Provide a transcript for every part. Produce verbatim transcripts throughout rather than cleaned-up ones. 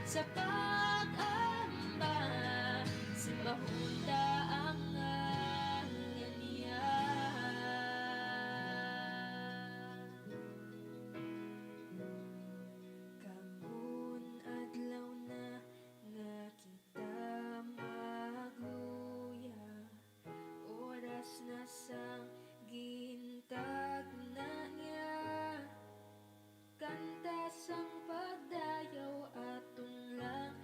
Sa pag-amba, simbahon ta ang ngalan niya. Karon adlaw na nga kita magluya, oras na sang gintagna niya. Kanta sang pagdayaw aton lang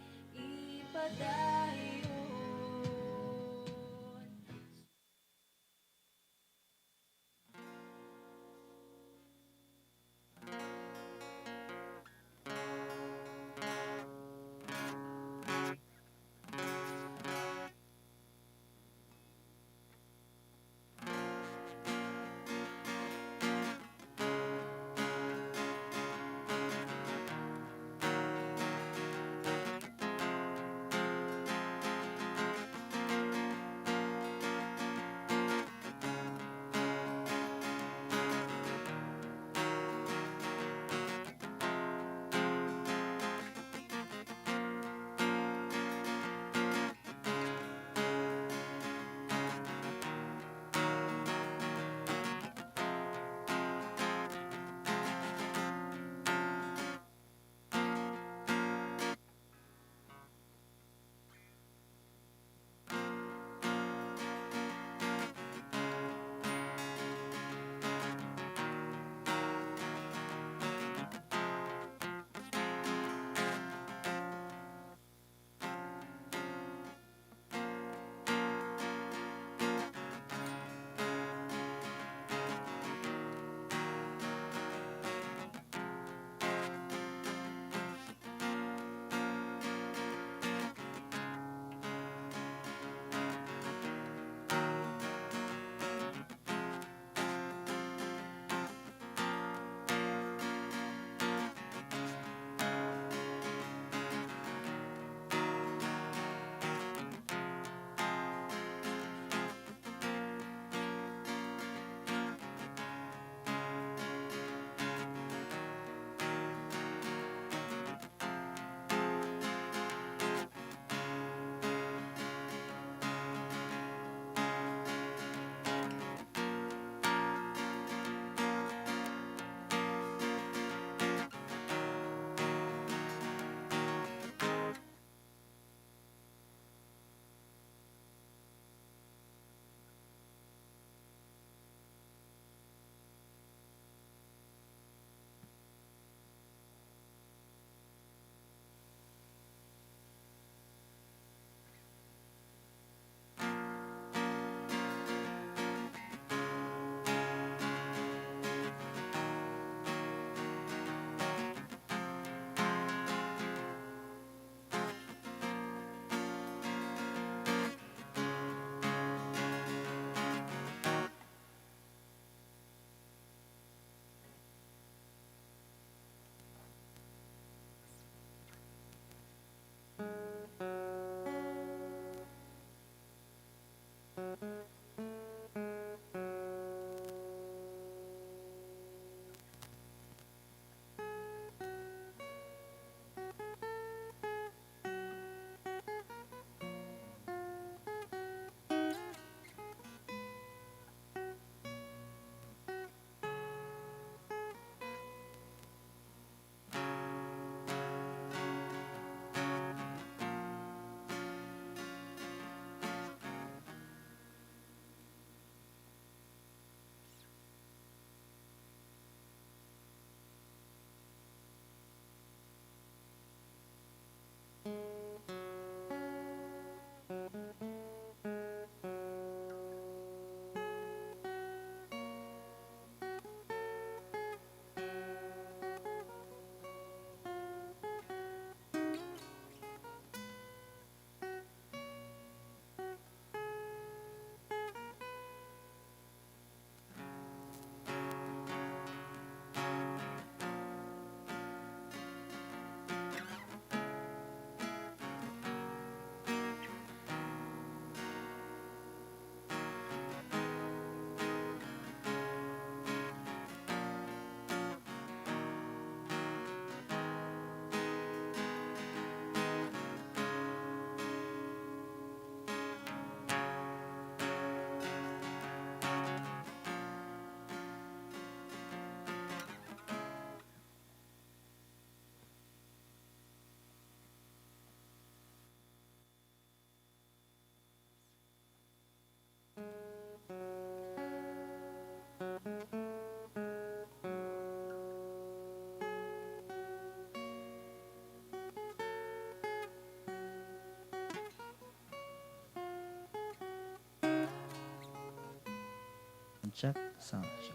Sound check.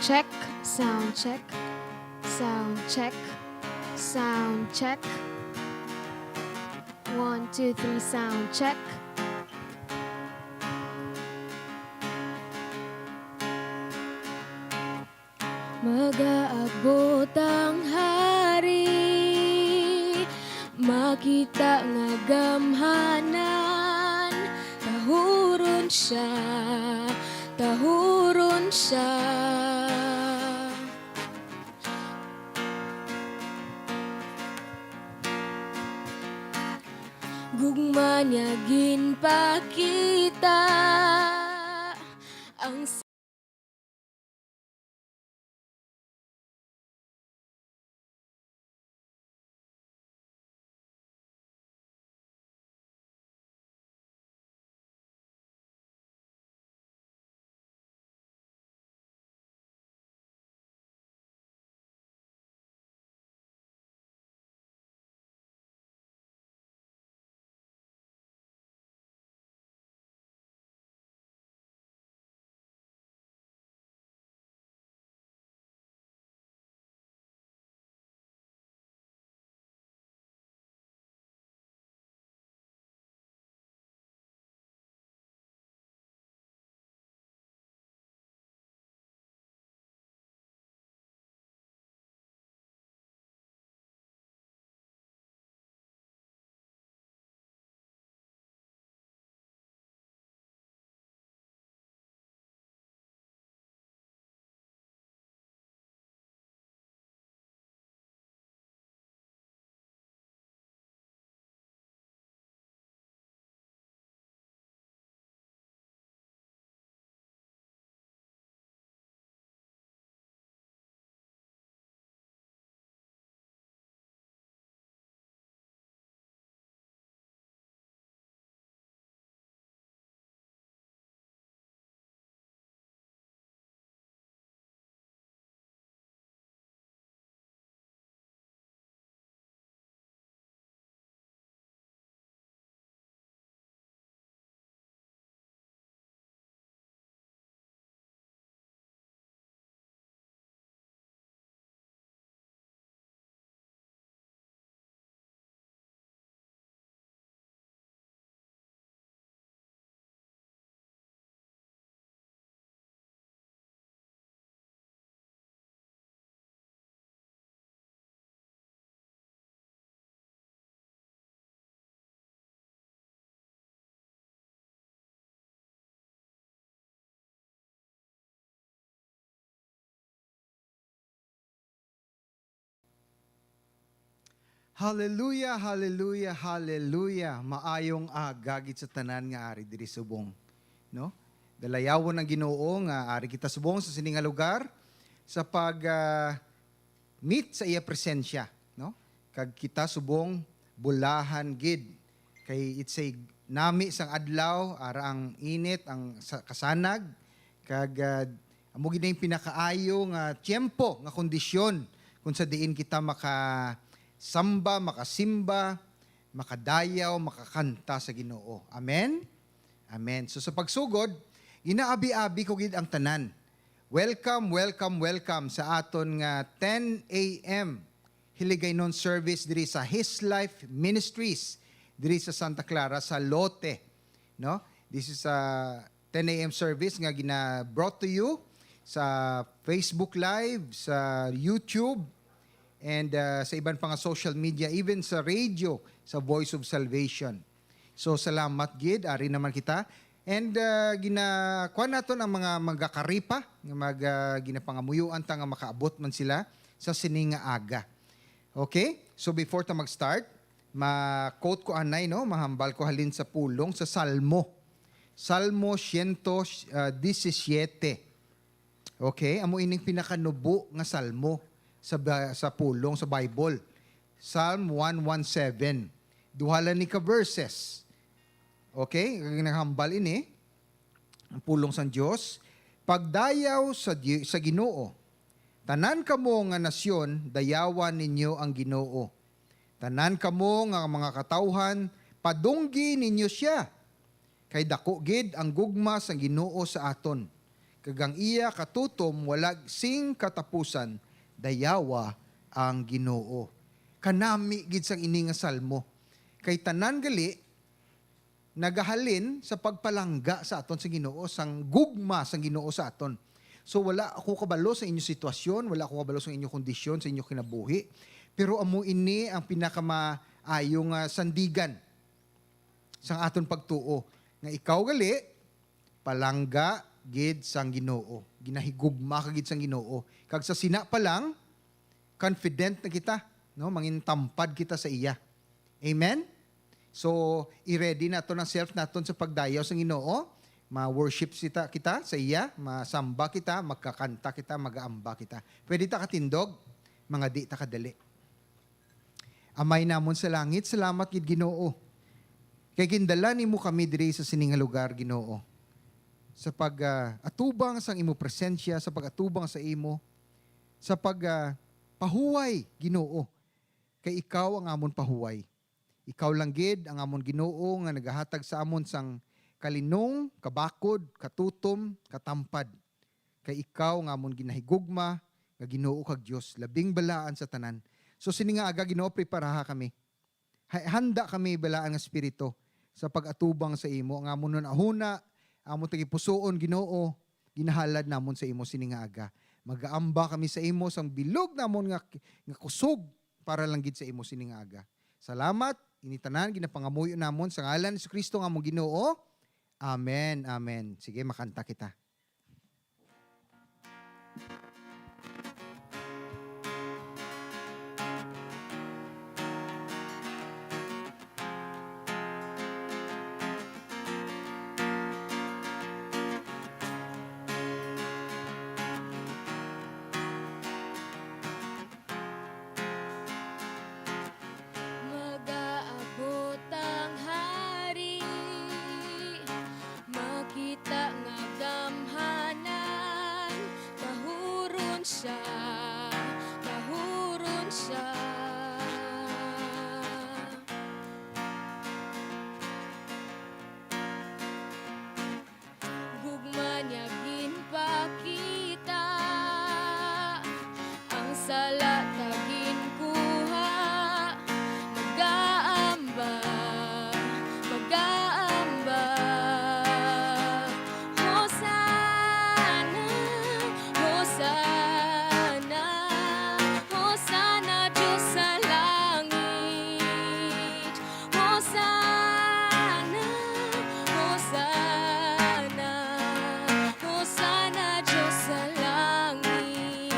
Check, sound check, sound check, sound check. One, two, three, sound check. Magaabot ang hari, makita nga gamhanan, tahuron siya, tahuron siya. Gugma niya ginpakita ang Hallelujah, hallelujah, hallelujah. Maayong aga gid sa tanan nga ari diri subong, no? Dalayawon ang Ginoo nga ari kita subong sa sini nga lugar sa pag, ah, meet sa iya presensya, no? Kag kita subong bulahan gid kay it's a nami sang adlaw, ara ang init, ang sa-, kasanag, kag, ah, amo gid na yung pinakaayo nga tiyempo, nga kondisyon kung sa diin kita makasamba, makasimba, makadayaw, makakanta sa Ginoo. Amen? Amen. So sa pagsugod, ginaabi-abi ko gid ang tanan. Welcome, welcome, welcome sa aton nga ten a m Hiligaynon service diri sa His Life Ministries diri sa Santa Clara, sa Lote, no? This is a ten a m service nga gina-brought to you sa Facebook Live, sa YouTube, and, uh, sa iban pa nga social media, even sa radio, sa Voice of Salvation. So, salamat gid, ari naman kita. And, uh, gina-, kuwan naton ang mga magakaripa, nga mag-, uh, ginapangamuyuan ta nga makaabot man sila sa sini nga aga. Okay? So, before ta mag-start, ma-quote ko anay, no? Mahambal ko halin sa pulong sa Salmo. Salmo siyento disisiete. Okay? Amo ining pinakanubo nga salmo sa ba-, sa pulong sa Bible. Psalm one one seven. Duha lang ni ka verses. Okay? Ang naghambal ini, ang pulong sang Dios. Pagdayaw sa Di-, sa Ginoo. Tanan kamo nga nasyon, dayawan ninyo ang Ginoo. Tanan kamo nga mga katawhan, padunggi ninyo sia. Kay daku gid ang gugma sang Ginoo sa aton, kag ang iya katutom wala sing katapusan. Dayawa ang Ginoo. Kanami gid sang ini nga salmo. Kay tanan gali nagahalin sa pagpalangga sa aton sa Ginoo, sang gugma sang Ginoo sa aton. So, wala ako kabalo sa inyo sitwasyon, wala ako kabalo sa inyo kondisyon, sa inyo kinabuhi, pero amo ini ang pinakamaayo nga sandigan sang aton pagtuo, nga ikaw gali palangga gid sang Ginoo, ginahigugma ka gid sang Ginoo, kag sa sina pa lang, confident na kita, no? Mangintampad kita sa iya. Amen? So, i-ready naton ang self naton sa pagdayaw sa Ginoo. Ma-worship sita kita sa iya, masamba kita, magkakanta kita, mag-aamba kita. Pwede ta katindog, mga di ta kadali. Amay namon sa langit, salamat gid, Ginoo. Kay gindala nimo kami diri sa sini nga lugar, Ginoo. Sa pag, ah, atubang sang imo presensya, sa pag-atubang sa imo, sa pag, ah, pahuway, Ginoo. Kay ikaw ang amon pahuway. Ikaw lang gid ang amon Ginoo nga nagahatag sa amon sang kalinong, kabakod, katutom, katampad. Kay ikaw nga amon ginahigugma nga Ginoo kag Dios, labing balaan sa tanan. So, sini nga aga, Ginoo, preparaha kami. Ha-, handa kami, balaan nga espiritu, sa pag-atubang sa imo, nga amon hunahuna, amon tagipusoon, Ginoo, ginahalad namon sa imo sini nga aga. Magaamba kami sa imo sang bilog namon nga, nga kusog para lang gid sa imo sini nga aga. Salamat, ini tanan ginapangamuyo namon sa ngalan ni Jesu-Cristo nga among Ginoo. Amen, amen. Sige, makanta kita. Mag-aabot ang hari, makita nga gamhanan, kahuron sia, kahuron sia. Gugma niya ginpakita, ang sala ta ginkuha. Mag-aamba, mag-aamba. Hosanna, Hosanna, Hosanna, Dios sa langit. Hosanna, Hosanna, Hosanna, Dios sa langit.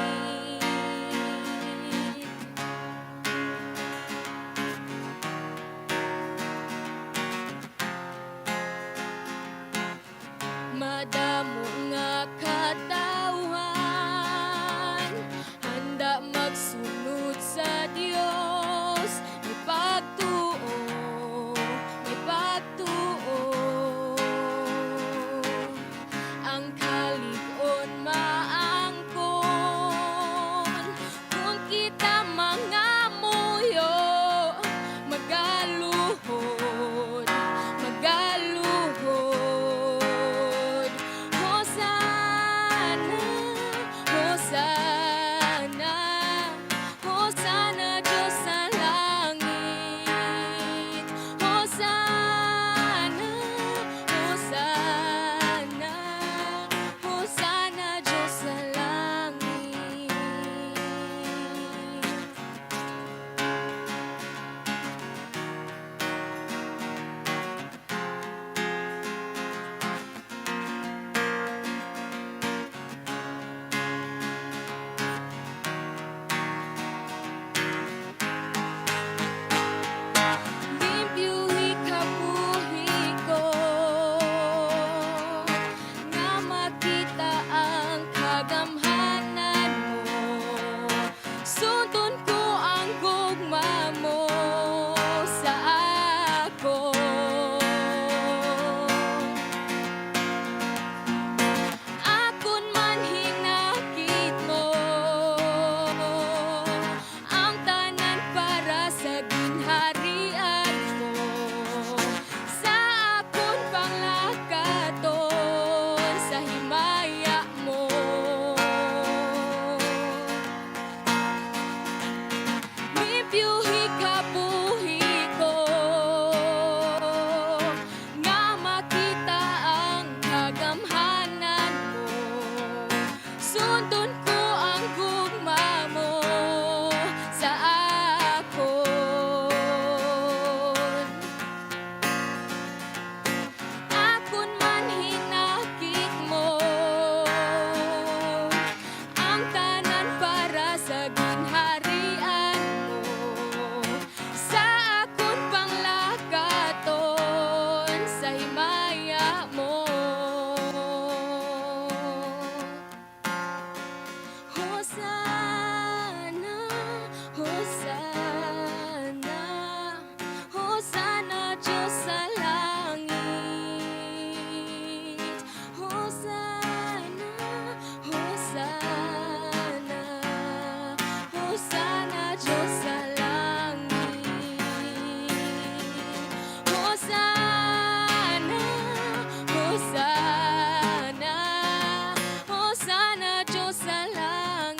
sa langit.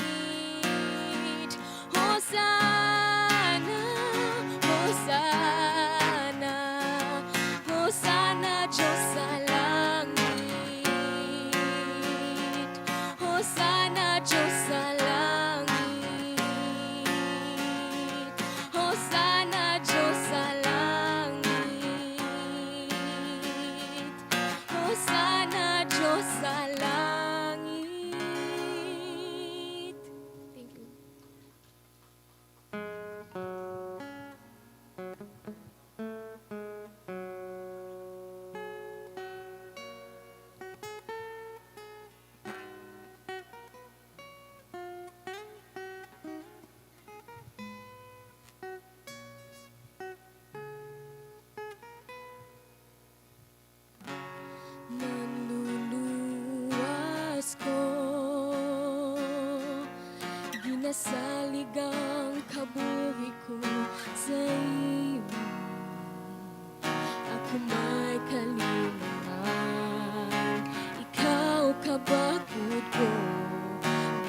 Hosanna, Hosanna, Hosanna, Dios sa langit. Hosanna, Dios sa langit. Hosanna, Dios sa langit. Hosanna, Dios sa langit. Thank you. Manluluwas ko, ginasalig ang kabuhi ko sa imo. Ako may kalinungan, ikaw kabakod ko,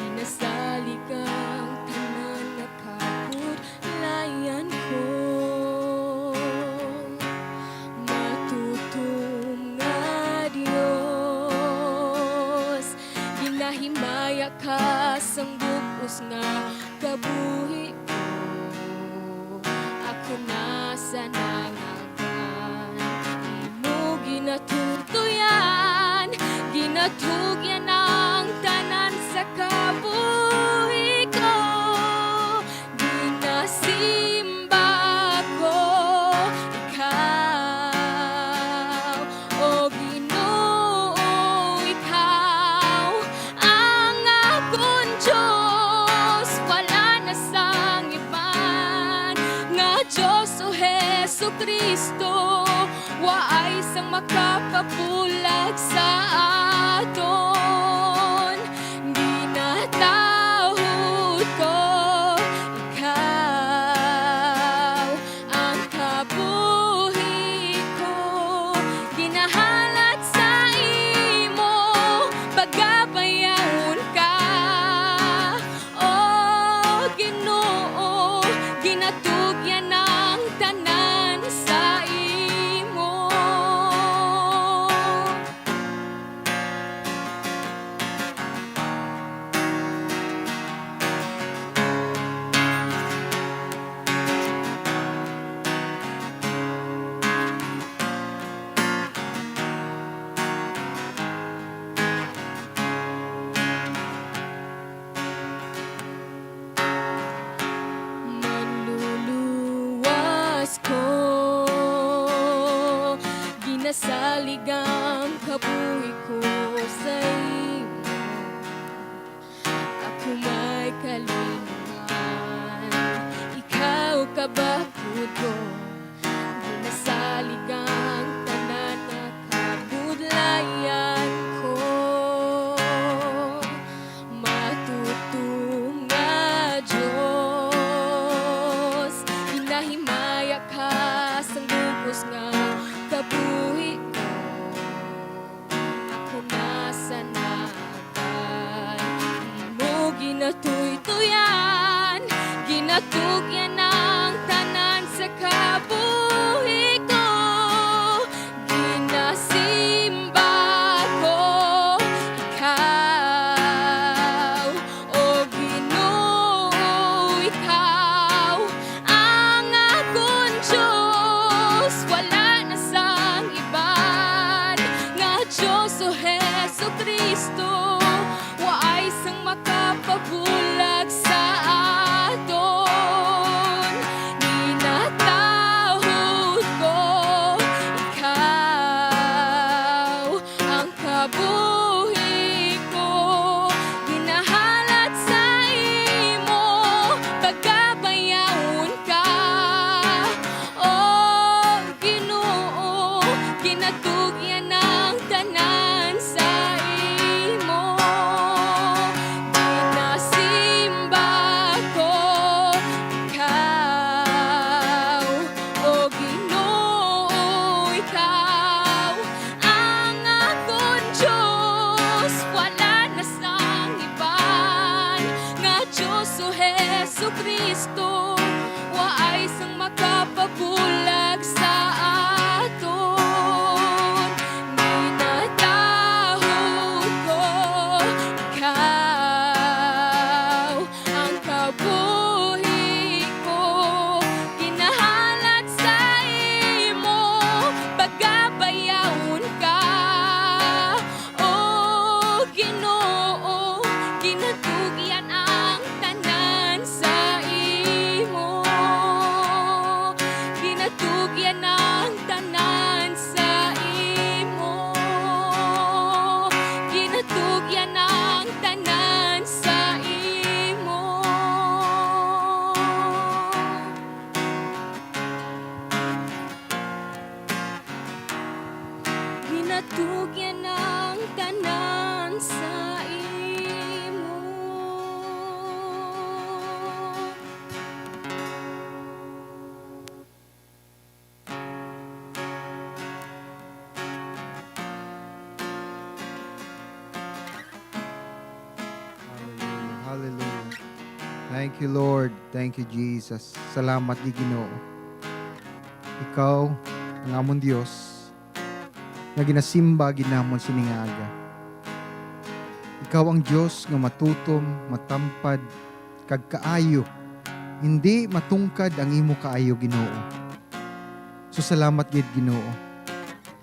ginasalig ang tanan nga kabudlayan ko. Matutom nga Dios, ginahimaya ka sang bug-os nga kabuhi ko. Ako na sa nangakan, imo ginatugtuyan, ginatugyan ang tanan sa kabuhi ko. Ginasimba ko ikaw, O Ginoo, ikaw ang akon Dios, wala na sang iban nga Dios, O Jesucristo, waay sang makapabulag sa aton. Ginatahod ko ikaw, ang kabuhi ko ginahalat sa imo, pagabayawon ka, O Ginoo, ginatugyan ang tanan sa imo. Manluluwas ko, ginasalig ang kabuhi ko sa imo. Ako may kalinungan, ikaw kabakod ko, ginasalig ang tanan nga kabudlayan ko. Matutom nga Dios, ginahimaya ka sang bug-os nga kabuhi ko. Ako na sa nakal, imo ginatuytoyan, ginatugyan ang tanan sa kabuhi ko. Ginasimba ko ikaw, O Ginoo, ikaw ang akon Dios, wala na sang iban nga Dios, O Jesucristo, waay sang makapabulag sa aton. Jesu-Cristo, waay sang makapabulag sa aton. Ginataho ko ikaw, ang kabuhi ko ginahalad sa imo, pagabayawon ka. O Ginoo, ginatugyan ang tanan sa imo. Ginatugyan ang tanan sa imo. Ginatugyan ang tanan sa imo. Ginatugyan ang tanan sa imo. Hallelujah. Hallelujah. Thank you, Lord. Thank you, Jesus. Salamat, di Ginoo. Ikaw ang amon Dios, nga ginasimba gid namon sini nga aga. Ikaw ang Dios nga matutom, matampad, kag kaayo. Indi matungkad ang imo kaayo, Ginoo. So, salamat gid, Ginoo.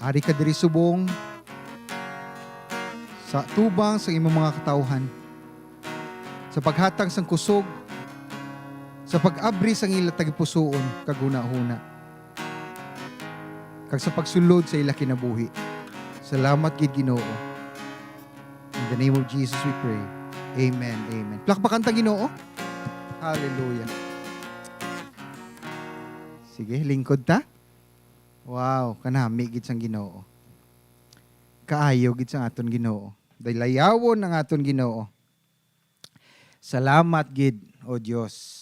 Ari ka diri subong sa tubang sang imong mga katawhan, sa paghatag sang kusog, sa pag-abri sang ila tagipusoon kag hunahuna, kag sa pagsulod sa ila kinabuhi. Salamat gid, Ginoo. In the name of Jesus we pray. Amen. Amen. Plakpakan ta, Ginoo. Hallelujah. Sige, lingkod ta. Wow, kanami gid sang Ginoo. Kaayo gid sang aton Ginoo. Dalayawon ang aton Ginoo. Salamat gid, O Dios.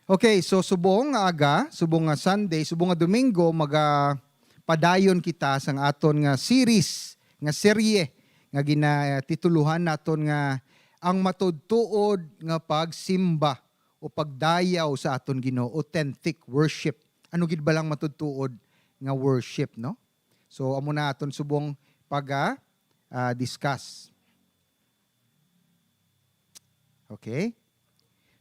Okay, so subong nga aga, subong nga Sunday, subong nga Domingo, maga padayon kita sang aton nga series, nga serye nga ginatitulohan naton nga Ang Matuod-tuod nga Pagsimba o Pagdayaw sa aton Ginoo, authentic worship. Ano gid ba lang matuod-tuod nga worship, no? So, amo na aton subong pag, ah, ah, discuss. Okay?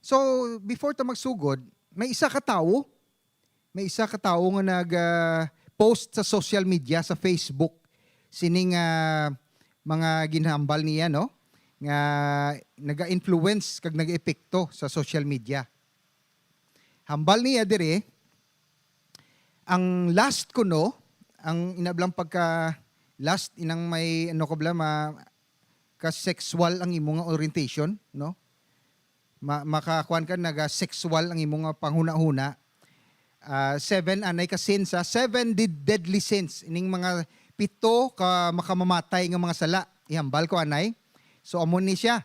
So, before ta magsugod, may isa ka tawo, may isa ka tawo nga nag, ah, post sa social media, sa Facebook, sining, ah, mga ginhambal niya, no? Nga naga-influence kag nag-epekto sa social media. Hambal niya diri, ang lust kuno, ang inablang pagka lust, inang may, ano ko bala, ma-, ka-sexual ang imo nga orientation, no? Ma-, makakuan ka, naga-sexual ang imo nga panghunahuna. Ah, seven anay ka sins, ah, seven did-, deadly sins. Ining mga pito ka makamamatay nga mga sala. Ihambal ko anay. So, amo ni siya.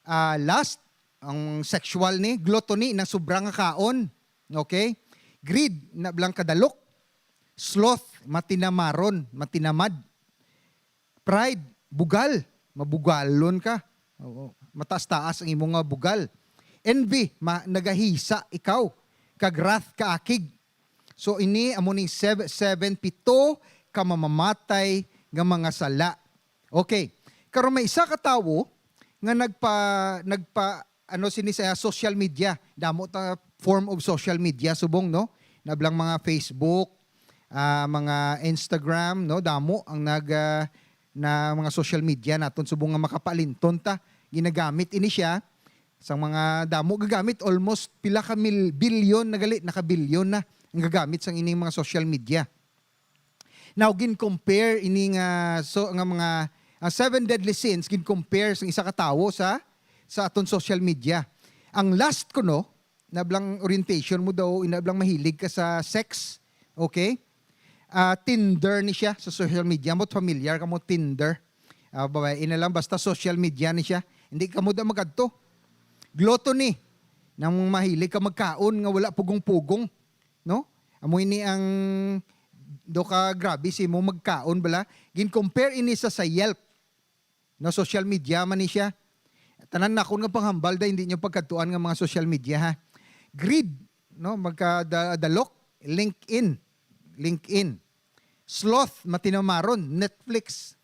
Ah, lust, ang sexual ni, gluttony, na sobra nga kaon. Okay? Greed, na blang kadalok. Sloth, matinamaron, matinamad. Pride, bugal, mabugalon ka. Oo, mataas-taas ang imo nga bugal. Envy, ma-, nagahisa ikaw. Kag wrath, kaakig. So, ini amo ning sev-, seven, pito ka mamamatay nga mga sala. Okay. Karon may isa ka tawo nga nagpa-, nagpa-, ano sini sa social media. Damo ta form of social media subong, no? Nablang mga Facebook, ah, mga Instagram, no? Damo ang nag, ah, na mga social media naton subong nga makapalinton ta. Ginagamit ini siya sang mga damo gagamit, almost pila ka mil-, bilyon na gali, nakabilyon na ang gagamit sang ining mga social media. Now, gin-compare ini nga, so, nga mga, ang seven deadly sins, gin-compare sang isa ka tawo sa, sa aton social media. Ang lust kuno, nablang orientation mo daw, inablang mahilig ka sa sex, okay? Ah, Tinder ni siya sa social media. Mo familiar ka mo Tinder? Ah, babae na lang, basta social media ni siya. Hindi ka mo da magadto. Gluttony, nang mahilig ka magkaon nga wala pugong-pugong, no? Amo ini ang do ka grabe si mo magkaon bala. Gin-compare ini sa, sa Yelp. No, social media man ni siya. Tanan nakon nga panghambal da, hindi nyo pagkadtuan nga mga social media, ha. Greed, no, magkadalok, LinkedIn, LinkedIn. Sloth, matinamaron, Netflix.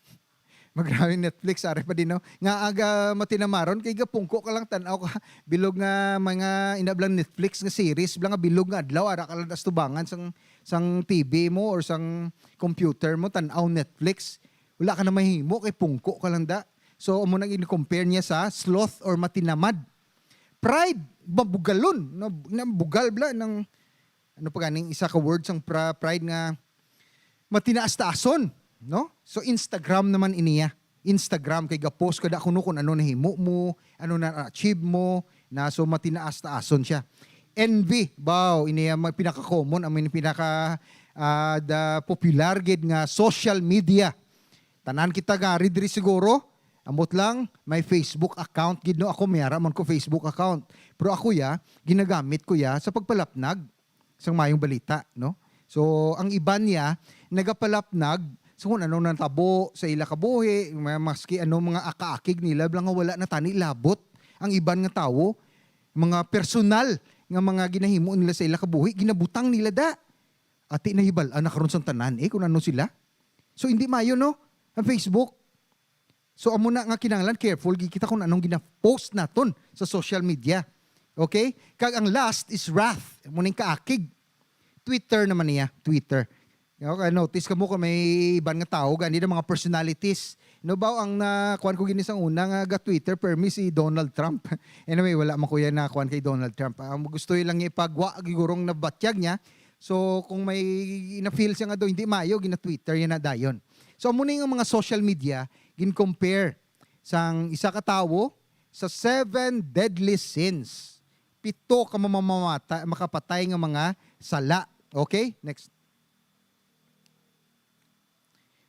Magrawi Netflix, ari pa din, no? Nga aga matinamaron, kay gapungko ka lang, tan-aw ka, bilog nga mga inablang Netflix nga series, bala nga bilog nga adlaw, ara ka lang sa tubangan sang, sang T V mo or sang computer mo, tan-aw Netflix. Wala ka na mahimo, kay pungko ka lang da. So, amo na gini-compare niya sa sloth or matinamad. Pride, mabugalon, no? Nabugal bala ng, ano pa ganing isa ka word sang pra-, pride nga matinaas-taason, no? So, Instagram naman iniya. Instagram kay ga-post ka da kuno kung ano nahimo mo, ano na achieve mo, na so matinaas-taason siya. Envy, baw, iniya mag-, pinaka-common, amo yung pinaka, ah, the popular gid nga social media. Tanan kita gari diri siguro, ambot lang, may Facebook account gid, no? Ako, may ara man ko Facebook account. Pero ako, ya, ginagamit ko, ya, sa pagpalapnag sang mayong balita, no? So, ang iban niya, nagapalapnag sa kung ano natabo sa ila kabuhi, ma-, maski ano mga akaakig nila, bala nga wala na tani labot ang iban nga tawo, mga personal nga mga ginahimo nila sa ila kabuhi, ginabutang nila da. Ati nahibal-an na karon sang tanan, eh, kung ano sila. So, hindi mayo, no? Ang Facebook. So, amo na nga kinahanglan, careful gid kita kung anong gina-post naton sa social media. Okay? Kag ang last is wrath. Amo ning kaakig. Twitter naman niya, Twitter. Okay, notice ka mo kung may iban nga tao, gani na mga personalities. No ba ang na kuan ko gini sang una nga ga Twitter permi si Donald Trump. Anyway, wala man ko yan na kuan kay Donald Trump. Ang gusto lang niya ipagwa gigurong nabatyag niya. So kung may na-feel siya nga daw hindi mayo, gina-Twitter niya na dayon. So amo ni nga mga social media gin-compare sang isa ka tawo sa seven deadly sins. Pito ka mamamata-, makapatay nga mga sala. Okay? Next.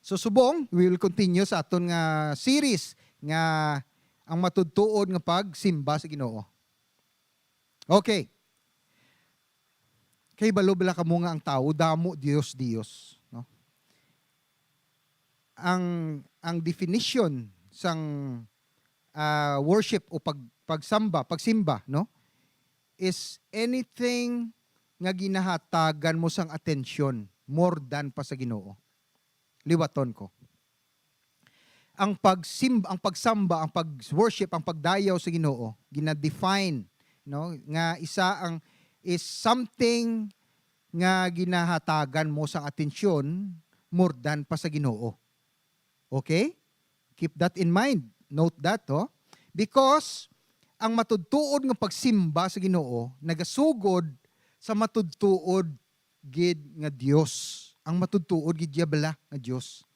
So subong, we will continue sa aton nga series nga ang matudtuod nga pagsimba sa Ginoo. Okay. Kay balo bala kamo nga ang tawo damo Dios, Dios, no? Ang, ang definition sang, ah, worship o pag-, pagsamba, pagsimba, no, is anything nga ginahatagan mo sang atensyon more than pa sa Ginoo. Liwaton ko. Ang pagsimba, ang pagsamba, ang pag-worship, ang pagdayaw sa Ginoo, gina-define, no, nga isa ang, is something nga ginahatagan mo sang atensyon more than pa sa Ginoo. Okay? Keep that in mind. Note that, oh. Because ang matudtuod nga pagsimba sa Ginoo nagasugod sa matudtuod gid nga Dios. Ang matudtuod gid ya bala nga Dios.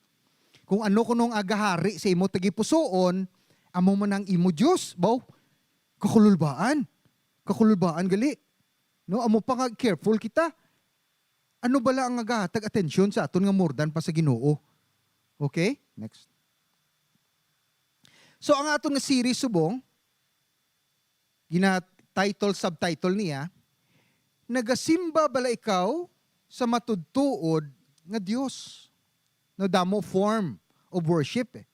Kung ano kuno ang agahari sa imo tagipusoon, amo man ang imo Dios, baw. Kakululbaan. Kakululbaan gali. No, amo pa nga careful kita. Ano bala ang nagahatag atensyon sa aton nga more than pa sa Ginoo? Okay? Next. So, ang aton nga series subong, gina-title, subtitle niya, "Nagasimba bala ikaw sa matudtuod nga Dios?" No, damo form of worship, eh.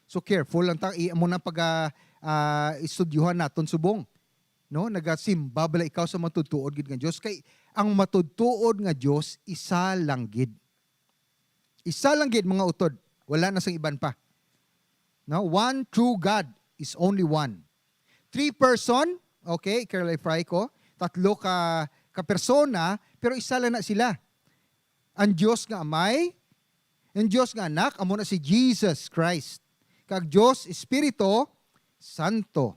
So, careful lang ta, i-, amo na pag, ah, ah, istudyuhan naton subong. No, nagasimba bala ikaw sa matudtuod gid nga Dios? Kay ang matudtuod nga Dios isa lang gid. Isa lang gid, mga utod. Wala na sang iban pa. No, one true God is only one. Three person, okay, clarify ko. Tatlo ka, ka persona, pero isa lang na sila. Ang Dios nga Amay, ang Dios nga Anak, amo na si Jesus Christ. Kag Dios Espiritu Santo.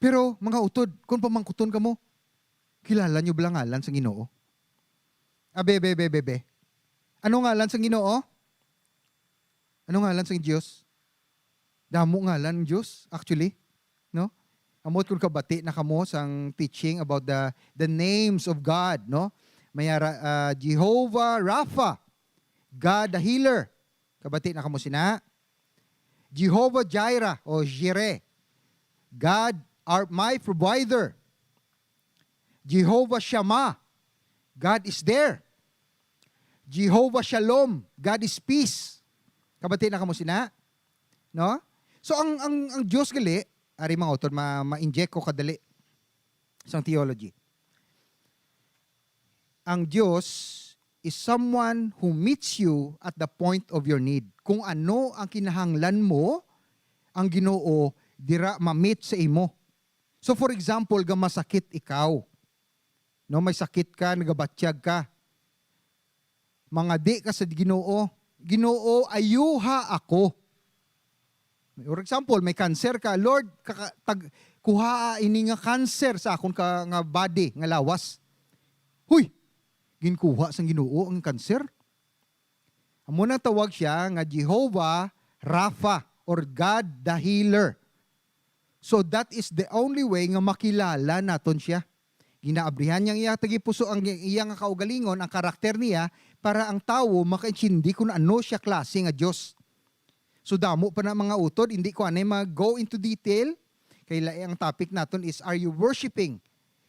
Pero, mga utod, kung pamangkuton kamo, kilala nyo bala ngalan sa Ginoo? Abe, be, be, be, be. Ano ngalan sa Ginoo? Ano ngalan sa Dios? Damo ngalan Dios, actually, no? Amot kung kabati na kamo sang teaching about the, the names of God, no? May ara, ah, Jehovah Rapha, God the healer. Kabati na kamo sina? Jehovah Jireh o Jireh, God our, my provider. Jehovah Shammah, God is there. Jehovah Shalom, God is peace. Kabati na kamo sina? No? So ang ang ang Dios gali, ari, mga utod, ma ma-inject ko kadali sang theology. Ang Dios is someone who meets you at the point of your need. Kung ano ang kinahanglan mo, ang Ginoo dira ma-meet sa imo. So for example, gamasakit ikaw. No, may sakit ka, nagabatyag ka. Mangadi ka sa Ginoo, "Ginoo, ayuha ako." For example, may cancer ka, "Lord, kaka- tag kuhaa ini nga cancer sa akon ka nga body, nga lawas." Huy, ginkuha sang Ginoo ang cancer. Amo nang tawag siya nga Jehovah Rapha, or God the Healer. So that is the only way nga makilala naton siya. Ginaabrihan niya ang iya tagipuso, ang iya nga kaugalingon, ang karakter niya, para ang tawo makaintindi kung ano siya klase nga Dios. So damo pa na, mga utod, hindi ko anay mag-go into detail. Kay lain ang topic naton is, are you worshiping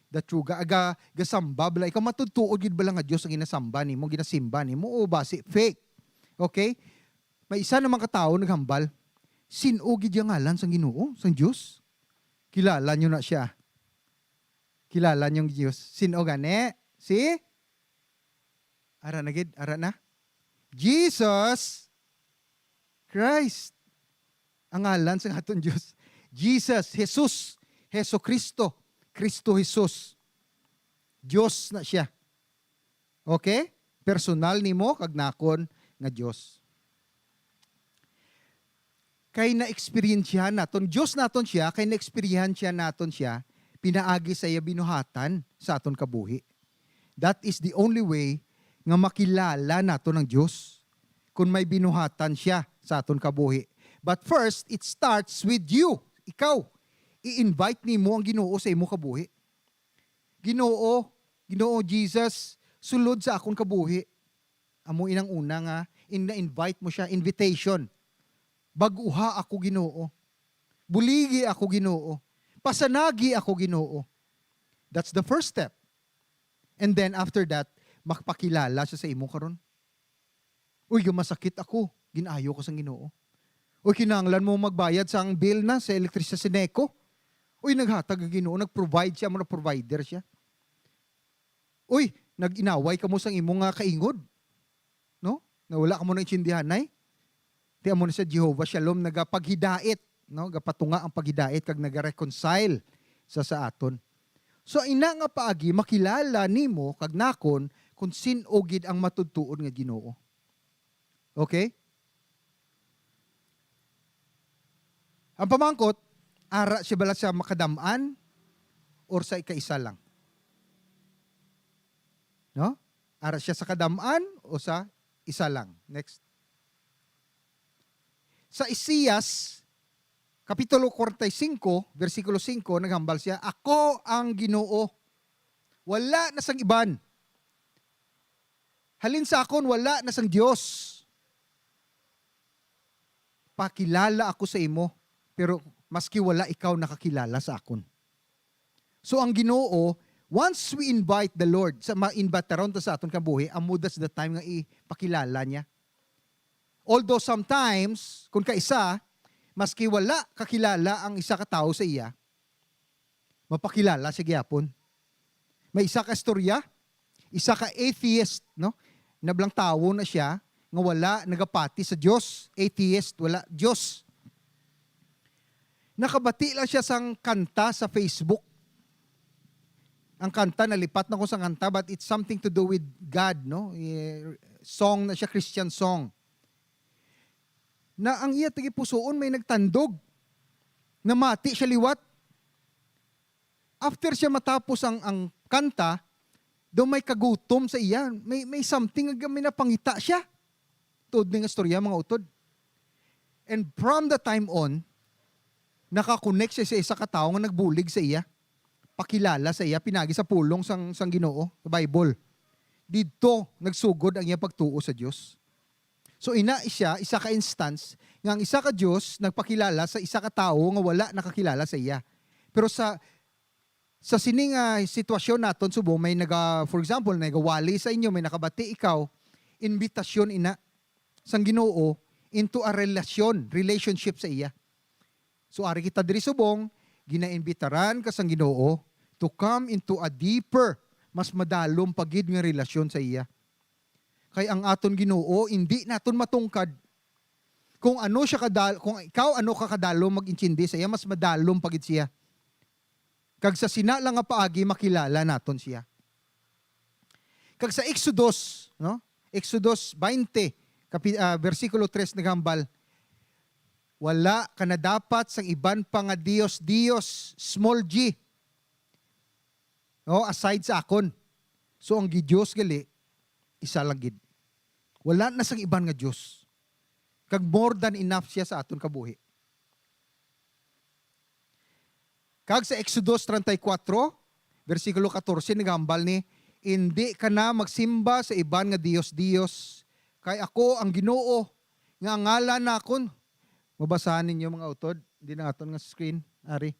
the true God? Ga, gasamba bala ikaw, matudtuod gid bala nga Dios ang ginasamba nimo, ginasimba nimo, o basi fake? Okay? May isa naman ka tawo naghambal, "Sin-o gid ang ngalan sang Ginoo, sang Dios?" Kilala nyo na siya. Kilala nyo ang Dios. Sin-o gani? Si? Ara na gid, ara na. Jesus Christ. Ang ngalan sa aton Dios. Jesus, Jesus, Jesu Cristo, Cristo Jesus. Dios na siya. Okay? Personal nimo kag nakon nga Dios. Kay na-eksperyensyahan naton, Dios naton siya, kay na-eksperyensyahan naton siya pinaagi sa iya binuhatan sa aton kabuhi. That is the only way nga makilala naton ang Dios, kung may binuhatan siya sa aton kabuhi. But first, it starts with you. Ikaw, i-invite nimo ang Ginoo sa imo kabuhi. "Ginoo, Ginoo Jesus, sulod sa akon kabuhi." Amo inang una nga in-, na-invite mo siya, invitation. "Bag-uha ako, Ginoo. Buligi ako, Ginoo. Pasanagi ako, Ginoo." That's the first step. And then after that, makapakilala siya sa imo karon. "Uy, masakit ako." Gin-ayo ka sang Ginoo. "Uy, kinahanglan mo magbayad sang bill na sa elektrisya sa NECO." Uy, naghatag ang Ginoo, nag-provide siya, mga provider siya. Uy, nag-inaway kamo sang imo nga kaingod, no? Na wala kamo naintindihanay. Ti amo na sa Jehovah Shalom, nagapaghidait, no? Gapatunga ang paghidait kag nagareconcile sa, sa aton. So, ina nga paagi, makilala nimo kag nakon kung sin-o gid ang matudtuod nga Ginoo. Okay? Ang pamangkot, ara siya bala sa makadam-an or sa ikaisa lang? No? Ara siya sa kadam-an o sa isa lang? Next. Sa Isaias, Kapitulo forty-five, bersikulo five, naghambal siya, "Ako ang Ginoo. Wala na sang iban. Halin sa akon, wala na sang Dios. Pakilala ako sa imo, pero maski wala, ikaw nakakilala sa akon." So ang Ginoo, once we invite the Lord, sa ma-invitaron ta sa aton kabuhi, amo that's the time nga ipakilala niya. Although sometimes, kung kaisa, maski wala kakilala ang isa ka tawo sa iya, mapakilala siya gihapon. May isa ka istorya, isa ka atheist, no? Nablang tawo na siya nga wala nagapati sa Dios. Atheist, wala Dios. Nakabati lang siya sang kanta sa Facebook. Ang kanta, nalipat na ko sa kanta, but it's something to do with God, no? Eh, song na siya, Christian song. Na ang iya tagipusoon may nagtandog. Namati siya liwat. After siya matapos ang, ang kanta, daw may kagutom sa iya. May, may something nga may napangita siya. Tuod ni nga istorya, mga utod. And from the time on, nakakonek siya sa isa ka tawo nga nagbulig sa iya. Pakilala sa iya, pinagi sa pulong sang, sang Ginoo, sa Bible. Didto, nagsugod ang iya pagtuo sa Dios. So, ina siya, isa ka instance, nga ang isa ka Dios nagpakilala sa isa ka tawo nga wala nakakilala sa iya. Pero sa, sa sini nga sitwasyon naton, subong may naga, for example, nagawali sa inyo, may nakabati ikaw, imbitasyon ina sang Ginoo into a relasyon, relationship sa iya. So, ari kita diri subong, ginaimbitaran ka sang Ginoo to come into a deeper, mas madalom pa gid nga relasyon sa iya. Kay ang aton Ginoo, indi naton matungkad. Kung ano siya kadal-, kung ikaw ano ka kadalom mag-intindi sa iya, mas madalom pa gid siya. Kag sa sina lang nga paagi, makilala naton siya. Kag sa Exodus, no? Exodus twenty, kapi-, ah, bersikulo three naghambal, "Wala ka na dapat sang iban pa nga dios-dios," small g, no? "Aside sa akon." So, ang gi-Dios gali, isa lang gid. Wala na sang iban nga Dios. Kag more than enough siya sa aton kabuhi. Kag sa Exodus treinta y cuatro, bersikulo catorce, naghambal ni, "Indi ka na magsimba sa iban nga dios-dios, kay ako ang Ginoo, nga ang ngalan nakon." Mabasahan ninyo, mga utod, di na aton nga screen, ari.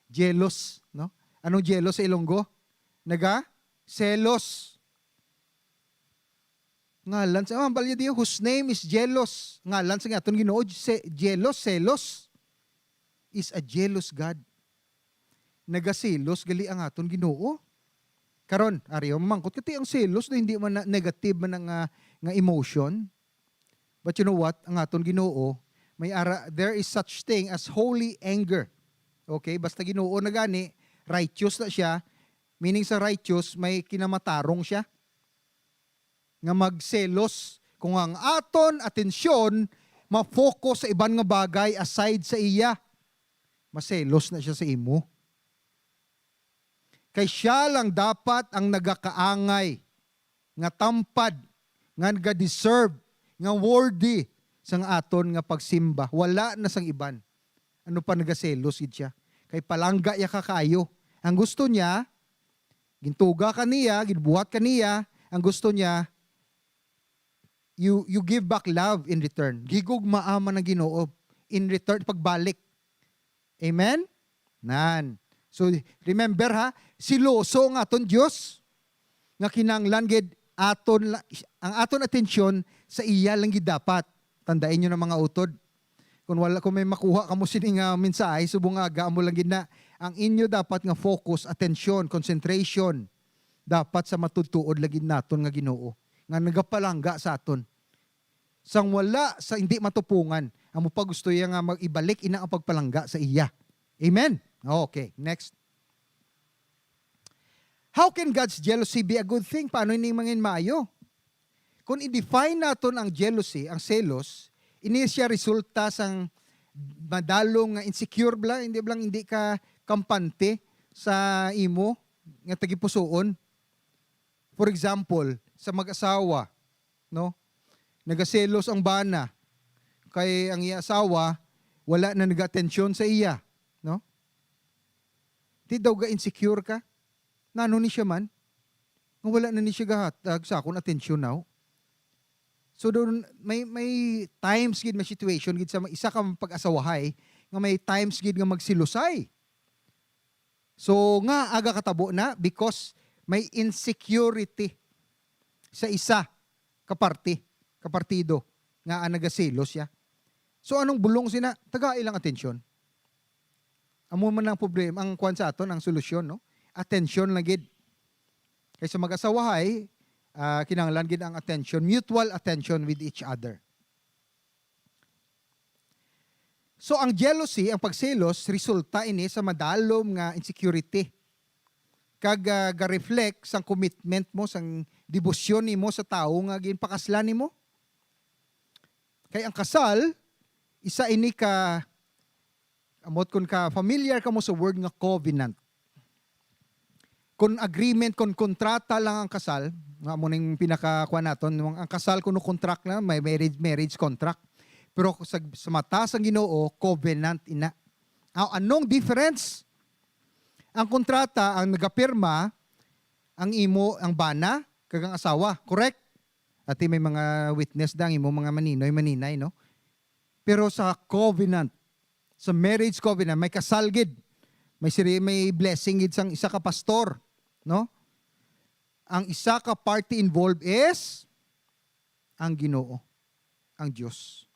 Jealous, no? Anong jealous sa Ilonggo? Naga? Selos. Ngalan sa, ah, balya diyo, "Whose name is jealous." Ngalan sa aton Ginoo, se-, jealous, selos. Is a jealous God. Nagaselos gali ang aton Ginoo. Karon, ari, mangkot kati ang selos na hindi man na negative man nga, nga emotion. But you know what? Ang aton Ginoo, may ara, there is such thing as holy anger. Okay? Basta Ginoo na gani, righteous na siya. Meaning sa righteous, may kinamatarong siya nga magselos kung ang aton atensyon ma-focus sa iban nga bagay aside sa iya. Maselos na siya sa imo. Kay siya lang dapat ang nagakaangay, nga tampad, nga nagadeserve, nga worthy sang aton nga pagsimba. Wala na sang iban. Ano pa, nagaselos gid siya. Kay palangga iya ka kaayo. Ang gusto niya, gintuga ka niya, ginbuhat ka niya, ang gusto niya, you, you give back love in return. Gigugmaa man ang Ginoo in return, pagbalik. Amen? Nan. So, remember ha, siloso ang aton Dios, nga kinahanglan gid aton la-, ang aton atensyon sa iya lang gid dapat. Tandaan nyo na, mga utod. Kung wala, kung may makuha kamo sini nga mensahe, subong nga aga, amo lang gid na ang inyo dapat nga focus, atensyon, concentration, dapat sa matutuod lagi naton nga Ginoo, nga nagapalangga sa aton. Sang wala sa hindi matupungan, amo pa gusto iya nga mag-, ibalik ina ang pagpalangga sa iya. Amen? Okay, next. How can God's jealousy be a good thing? Paano ini mangin maayo? Kung i-define naton ang jealousy, ang selos, ini siya resulta sang madalom nga insecure bala, hindi bala, hindi ka kampante sa imo nga tagipusoon. For example, sa mag-asawa, no? Nagaselos ang bana kay ang iya asawa wala na naga-atensyon sa iya, no? Di daw ga-insecure ka? Nano ni siya man? Nga wala na ni siya gahatag sa akon atensyon now. So, doon, may, may times gid, may situation gid sa isa ka pag-asawahay nga may times gid nga magsilusay. So, nga aga katabo na because may insecurity sa isa ka parti, ka partido nga, ah, nagaselos siya. So, anong bulong sina? Tagai lang atensyon. Amo man ang problema, ang kwan sa aton, ang solusyon, no? Atensyon lang gid. Kay sa mag-asawahay, ah, kinahanglan gid ang attention, mutual attention with each other. So, ang jealousy, ang pagselos, resulta ini sa madalom nga insecurity. Kag, ah, ga-reflect sang commitment mo, sang debosyon nimo sa tawo nga ginpakaslan nimo. Kay ang kasal, isa ini ka, amot kun ka familiar kamo sa word nga covenant. Kun agreement, kun kontrata lang ang kasal, nga amo ning pinaka, kuwan naton, ang, ang kasal kuno contract lang, may marriage, marriage contract. Pero sa, sa mata sang Ginoo, covenant ina. Aw, anong difference? Ang kontrata, ang nagapirma, ang imo, ang bana, kag ang asawa, correct? Ati may mga witness da, ang imo mga maninoy, maninay, no? Pero sa covenant, sa marriage covenant, may kasal gid. May siri-, may blessing gid sang isa ka pastor, no? Ang isa ka party involved is ang Ginoo, ang Dios.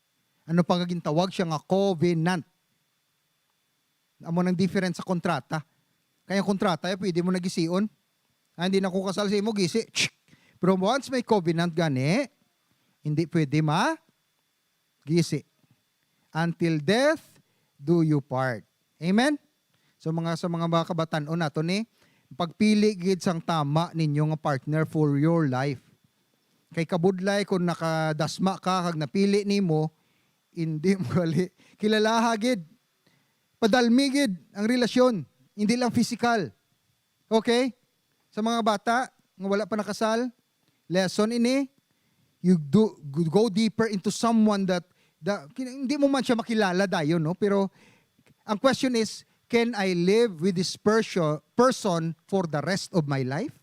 Ano pa nga gintawag siya nga covenant? Amo nang difference sa kontrata. Kaya kontrata, eh, pwede mo na gision. Ah, hindi na ko kasal sa imo, gisi. Pero once may covenant gani, hindi pwede ma gisi. "Until death do you part." Amen? So, mga, sa mga, mga kabatan-on nato ni, pagpili gid sang tama ninyo nga partner for your life. Kay kabudlay kung nakadasma ka kag napili nimo, hindi mo gali. Kilalaha gid. Padalmi gid ang relasyon, hindi lang physical. Okay? Sa mga bata nga wala pa nakasal, lesson ini, you do, go deeper into someone that, that kin-, hindi mo man siya makilala dayon, no? Pero ang question is, can I live with this perso-, person for the rest of my life?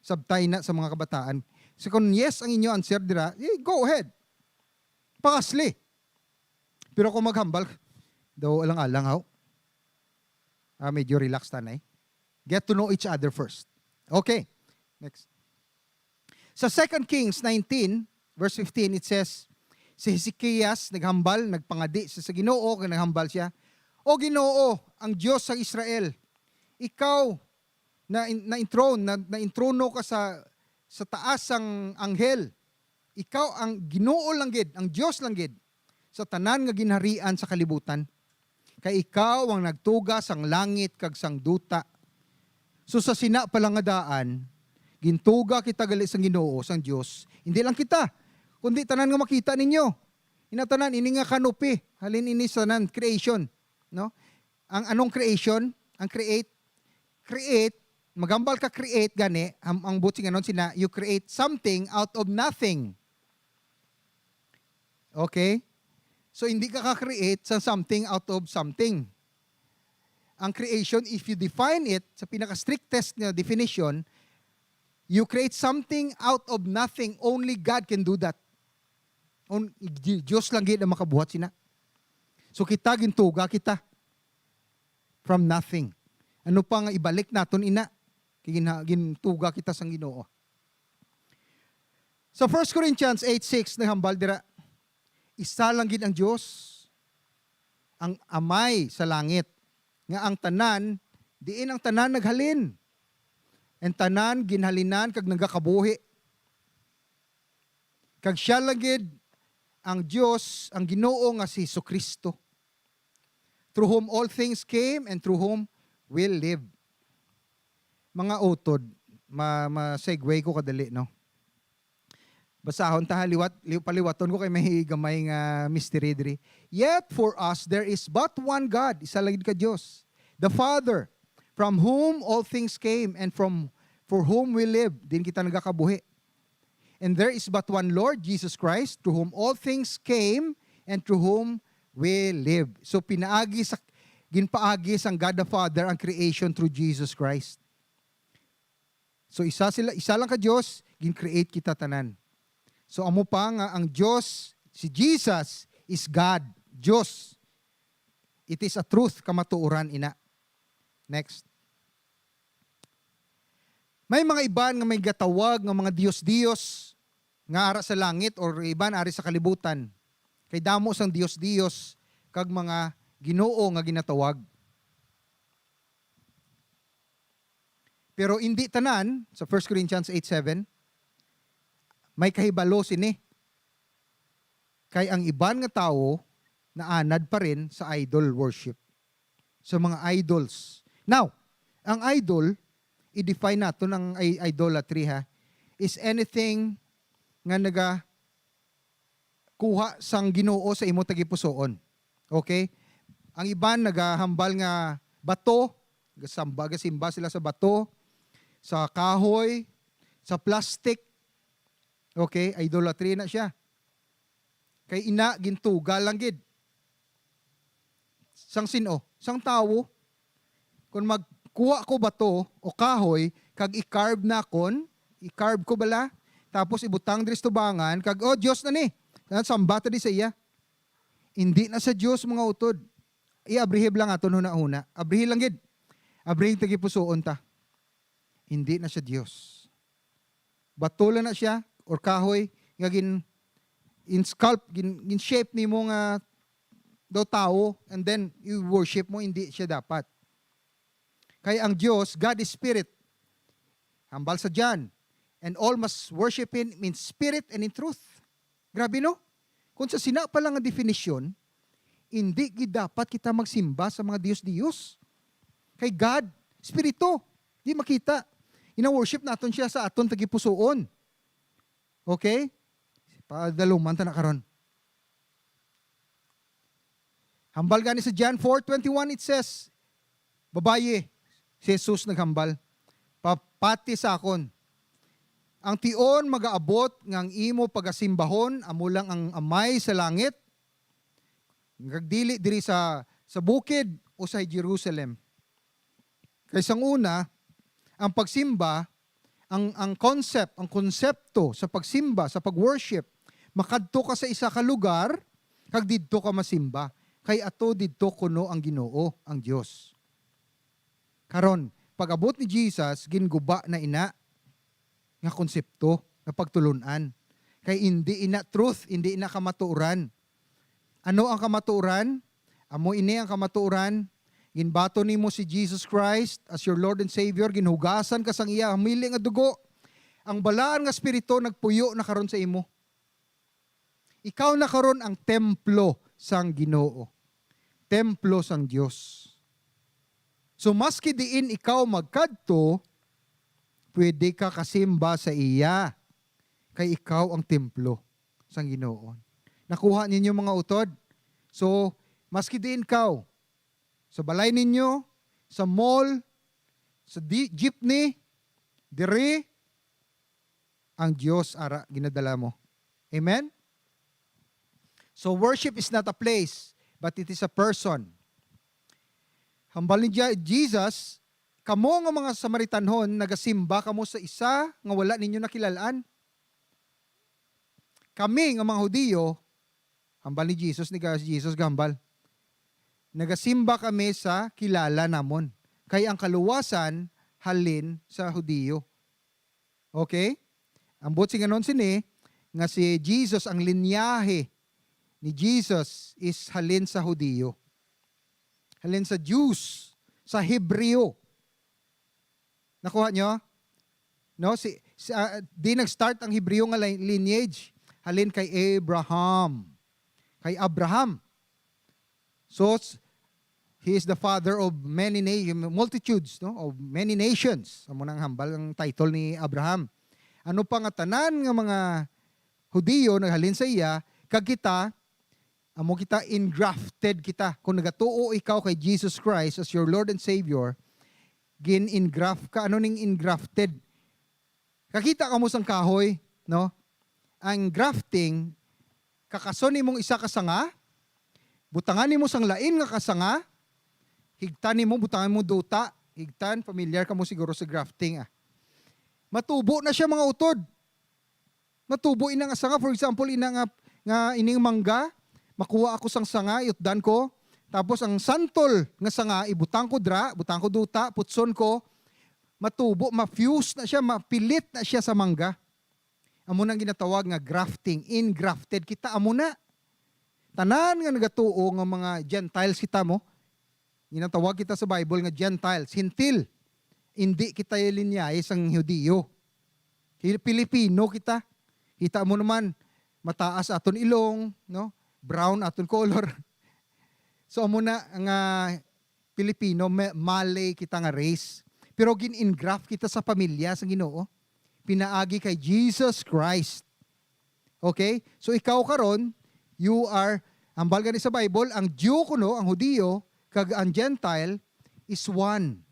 Sabtay na sa mga kabataan. So kung yes ang inyo answer dira, eh, go ahead. Pakasli. Pero kung maghambal, daw alang-alang, haw. Ah, medyo relax ta na eh. Get to know each other first. Okay. Next. Sa Second Kings nineteen, verse fifteen, it says, si Hezekias naghambal, nagpangadi siya sa Ginoo, kag naghambal siya, "O Ginoo, ang Dios sa Israel, ikaw na, na-enthroned, na, naentrono ka sa, sa taas sang anghel. Ikaw ang Ginoo lang gid, ang Dios lang gid, sa tanan nga ginharian sa kalibutan. Kay ikaw ang nagtuga sang langit kag sang duta. So sa sina pa lang nga daan, gintuga kita gali sang Ginoo, sang Dios, hindi lang kita, kundi tanan nga makita ninyo. Ina tanan, ini nga canopy, halin ini sa tanan, creation, no? Ang anong creation? Ang create, create, maghambal ka create gani, ang, ang buot sing-anon sina, you create something out of nothing. Okay? So, hindi ka ka-create sa something out of something. Ang creation, if you define it, sa pinaka-strictest na definition, you create something out of nothing. Only God can do that. On, Di-, Dios lang gid ang makabuhat sina. So, kita, gintuga kita from nothing. Ano pa nga ibalik naton ina? Kay gina-, gintuga kita sang Ginoo. Sa First Corinthians eight six, naghambal dira, isa lang gid ang Dios, ang Amay sa langit, nga ang tanan, diin ang tanan naghalin, ang tanan ginhalinan kag nagakabuhi. Kag siya lang gid ang Dios, ang Ginoo nga si Jesu-Cristo, through whom all things came and through whom we live. Mga utod, ma-, ma-segue ko kadali, no? Basahon ta, ha, liwat, liw-, paliwaton ko kay may gamay nga mystery diri. "Yet for us there is but one God," isa lang gid ka Dios, "the Father, from whom all things came and from, for whom we live," din kita nagakabuhi. "And there is but one Lord, Jesus Christ, through whom all things came and through whom we live." So, pinaagi sa, ginpaagi sang God the Father ang creation through Jesus Christ. So, isa sila, isa lang ka Dios, gin-create kita tanan. So, amo pa nga ang Dios, si Jesus is God, Dios. It is a truth, kamatuoran ina. Next. May mga iban nga may gatawag nga mga dios-dios nga ara sa langit or iban ari sa kalibutan. Kay damo sang dios-dios kag mga ginoo nga ginatawag. Pero indi tanan, sa First Corinthians eight seven, may kahibalo sini. Kay ang iban nga tawo naanad pa rin sa idol worship, sa mga idols. Now, ang idol, i-define naton ang i-, idolatry, ha, is anything nga naga kuha sang Ginoo sa imo tagipusoon. Okay? Ang iban nagahambal nga bato, gasamba, gasimba sila sa bato, sa kahoy, sa plastic. Okay? Idolatry na siya. Kay ina, gintuga lang gid. Sang sin-o? Sang tawo. Kung magkuha ko bato o kahoy, kag i-carve nakon, i-carve ko bala, tapos ibutang diri sa tubangan, kag, "Oh, Dios na ni." Samba ta di sa iya. Hindi na sa Dios, mga utod. Iabrihib lang aton hunahuna. Abrihi lang gid. Abrihi tagipusoon ta. Hindi na siya Dios. Bato lang na siya, or kahoy, nga gin, in sculpt, gin, gin shape nimo nga daw tawo, and then i-worship mo, hindi siya dapat. Kay ang Dios, God is spirit. Hambal sa John, "And all must worship him in spirit and in truth." Grabe, no? Kung sa sina pa lang nga definisyon, hindi gid dapat kita magsimba sa mga dios-dios. Kay God, spirito, di makita. Ina-worship naton siya sa aton tagipusoon. Okay? Padaluman ta na karon. Hambal gani sa John four twenty-one, it says, "Babayi," si Jesus naghambal, "papati sa akon. Ang tion magaabot nga ang imo pagasimbahon amo lang ang Amay sa langit, nga dili diri sa, sa bukid o sa Jerusalem." Kay sang una, ang pagsimba, ang, ang concept, ang konsepto sa pagsimba, sa pag-worship, makadto ka sa isa ka lugar, kag didto ka masimba, kay ato didto kuno ang Ginoo, ang Dios. Karon, pag-abot ni Jesus, ginguba na ina nga konsepto, nga pagtulon-an. Kay indi ina truth, indi ina kamatuoran. Ano ang kamatuoran? Amo ini ang kamatuoran. Ginbaton nimo si Jesus Christ as your Lord and Savior, ginhugasan ka sang iya hamili nga dugo. Ang balaan nga espiritu nagpuyo na karon sa imo. Ikaw na karon ang templo sang Ginoo, templo sang Dios. So, maski diin ikaw magkadto, pwede ka kasimba sa iya, kay ikaw ang templo sang Ginoo. Nakuha ninyo, mga utod? So, maski diin kaw, sa balay ninyo, sa mall, sa di-, jeepney, diri, ang Dios ara ginadala mo. Amen? So, worship is not a place, but it is a person. Hambal ni Je-, Jesus, "Kamo nga mga Samaritanhon, nagasimba kamo sa isa nga wala ninyo nakilal-an. Kami nga mga Hudiyo," hambal ni Jesus, ni ga-, Jesus gahambal, "nagasimba kami sa kilala namon, kay ang kaluwasan halin sa Hudiyo." Okay? Ang buot singanon sini, nga si Jesus, ang linyahe ni Jesus is halin sa Hudiyo. Halin sa Jews, sa Hebreo. Nakuha nyo? No, si, si, ah, di nag-start ang Hebreo nga li-, lineage. Halin kay Abraham. Kay Abraham. So, s-, he is the father of many na-, multitudes, no? Of many nations. Amo nang hambal ang title ni Abraham. Ano pa nga tanan nga mga Hudiyo naghalin sa iya, kag kita, amo kita engrafted kita. Kung nagatuo ikaw kay Jesus Christ as your Lord and Savior, gin-engraft ka. Ano ning engrafted? Kakita kamo sang kahoy, no? Ang grafting, kakason nimong isa ka sanga, butangan nimo sang lain nga kasanga, higtan nimo, butangan mo duta, higtan, familiar kamo siguro sa grafting, ah. Matubo na siya, mga utod. Matubo ina nga sanga, for example, ina nga, nga ining mangga, makuha ako sang sanga, iutdan ko, tapos ang santol nga sanga, ibutang ko dra, butang ko duta, putson ko, matubo, ma-fuse na siya, mapilit na siya sa mangga. Amo nang ginatawag nga grafting, engrafted kita, amo na. Tanan nga nagatuo nga mga Gentiles kita mo, ginatawag kita sa Bible nga Gentiles, Hentil. Indi kita linyahe sang Hudiyo. Hi-, Pilipino kita. Kita mo naman, mataas aton ilong, no? Brown aton color. So, amo na nga Pilipino, ma-, Malay kita nga race. Pero gin-engraft kita sa pamilya sa Ginoo. Pinaagi kay Jesus Christ. Okay? So, ikaw karon, you are, hambal gani sa Bible, ang Jew kuno, ang Hudiyo, kag ang Gentile is one.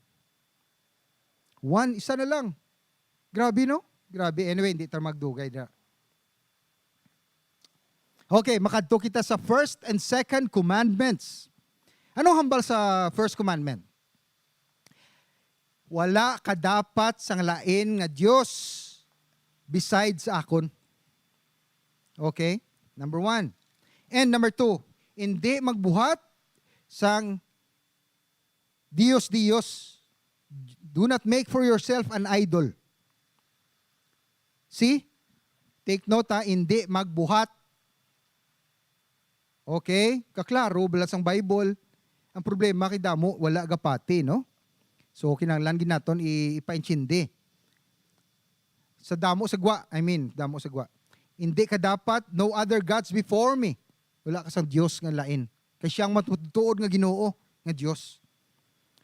One, isa na lang. Grabe, no? Grabe. Anyway, hindi ta magdugay na. Okay, makadto kita sa first and second commandments. Ano hambal sa first commandment? "Wala ka dapat sang lain nga dios besides sa akon." Okay? Number one. And number two, hindi magbuhat sang dios-dios. Do not make for yourself an idol. See? Take note, ha, hindi magbuhat. Okay? Kaklaro bala sang Bible. Ang problema kay damo wala gapati, no? So kinahanglan gid naton i-, ipaintindi. Sa damo sa gwa, I mean, damo sa gwa. Hindi ka dapat, "No other gods before me." Wala ka sang Dios nga lain. Kay siya ang matutuod nga Ginoo nga Dios.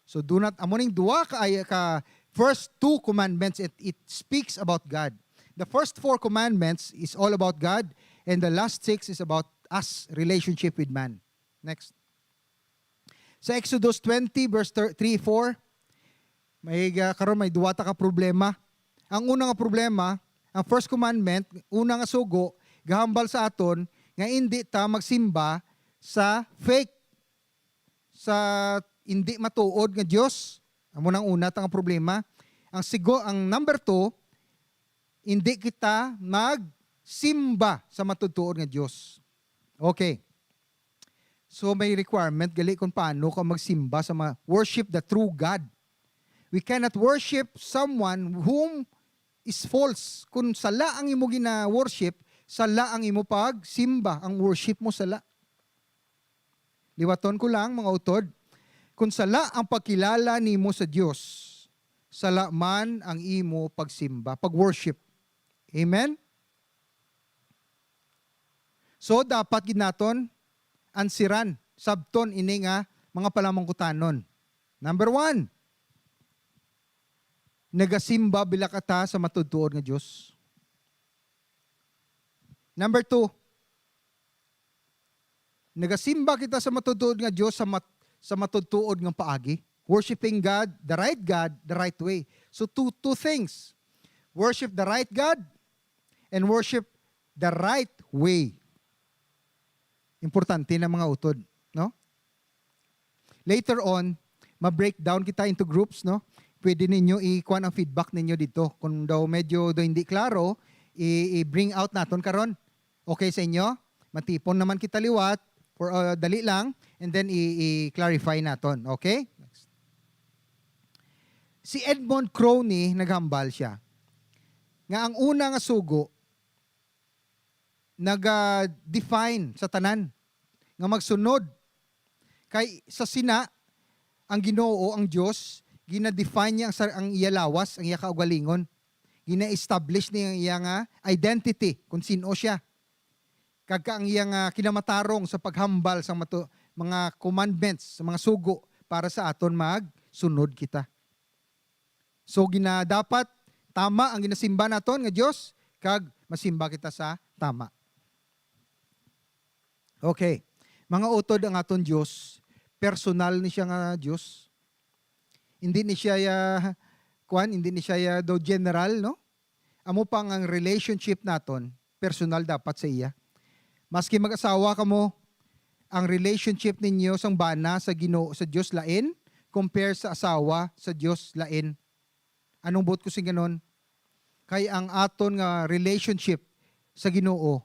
So do not, amo ning duha ka ay-, ka first two commandments, it, it speaks about God. The first four commandments is all about God, and the last six is about us, relationship with man. Next. Sa Exodus twenty, verse thir-, three, four, may, ah, karon may duwa ta ka problema. Ang una nga problema, ang first commandment, una nga sugo, gahambal sa aton nga indi ta magsimba sa fake, sa indi matuod nga Dios. Amo nang una ta nga problema. Ang sigo, ang number two, indi kita magsimba sa matutuod nga Dios. Okay. So may requirement gali kung paano ka magsimba sa ma-, worship the true God. We cannot worship someone whom is false. Kung sala ang imo gina-worship, sala ang imo pagsimba. Ang worship mo sala. Liwaton ko lang, mga utod. Kung sala ang pagkilala nimo sa Dios, sala man ang imo pagsimba, pag-worship. Amen? So, dapat gid naton ansiran, sabton ini nga mga palamangkutanon. Number one, nagasimba bila ka ta sa matutuod nga Dios? Number two, nagasimba kita sa matutuod nga Dios sa mat-, sa matutuod nga paagi. Worshiping God, the right God, the right way. So two, two things. Worship the right God and worship the right way. Importante na, mga utod, no? Later on, ma-breakdown kita into groups, no? Pwede ninyo i-kuan ang feedback ninyo dito. Kung daw medyo daw hindi klaro, i-, i-bring out naton karon. Okay sa inyo? Matipon naman kita liwat for, uh, dali lang, and then i-, i-clarify naton. Okay? Next. Si Edmond Crony, naghambal siya nga ang una nga sugo naga-define sa tanan nga magsunod. Kay sa sina, ang Ginoo, ang Dios, gina-define niya ang sar-, ang iya lawas, ang iya kaugalingon. Gina-establish niya ang iya nga identity, kung sin-o siya. Kag ka ang iya nga kinamatarong sa paghambal sa matu-, mga commandments, sa mga sugo para sa aton magsunod kita. So, gina-, dapat tama ang ginasimba naton nga Dios, kag masimba kita sa tama. Okay. Mga utod, ang aton Dios, personal ni siya nga Dios. Hindi ni siya ya, kuan, hindi ni siya ya daw general, no? Amo pa nga ang relationship naton, personal dapat sa iya. Maski mag-asawa kamo, ang relationship ninyo sang bana sa Ginoo, sa Dios lain compare sa asawa sa Dios lain. Anong buot ko sing ganon? Kay ang aton nga relationship sa Ginoo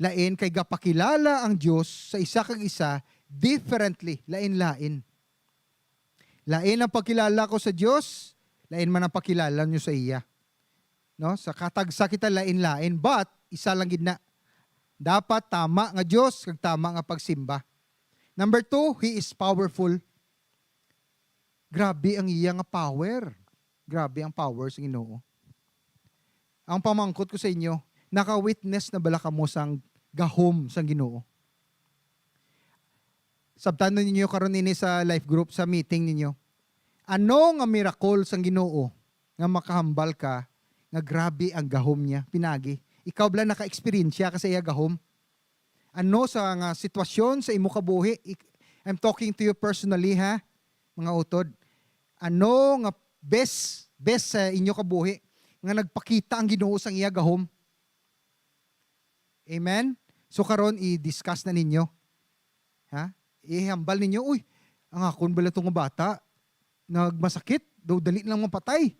lain, kay gapakilala ang Dios sa isa kag isa differently, lain-lain. Lain ang pagkilala ko sa Dios, lain man ang pagkilala nyo sa iya. No? Sa katagsa kita lain-lain, but isa lang gid na. Dapat tama nga Dios kag tama nga pagsimba. Number two, he is powerful. Grabe ang iya nga power. Grabe ang power sa Ginoo. Ang pamangkot ko sa inyo, naka-witness na bala kamo sang gahom sang Ginoo? Sabtanon ninyo karon ini sa life group, sa meeting ninyo. Ano nga miracle sang Ginoo nga makahambal ka nga grabe ang gahom niya? Pinagi. Ikaw bala naka-eksperyensya ka sa iya gahom? Ano sa nga sitwasyon sa imo kabuhi? Ik-, I'm talking to you personally, ha, mga utod. Ano nga best, best sa inyo kabuhi nga nagpakita ang Ginoo sang iya gahom? Amen? So karon, i-discuss na ninyo. Ha? Ihambal ninyo, "Uy, ang akon bala to nga bata, nagmasakit, daw dali lang mapatay.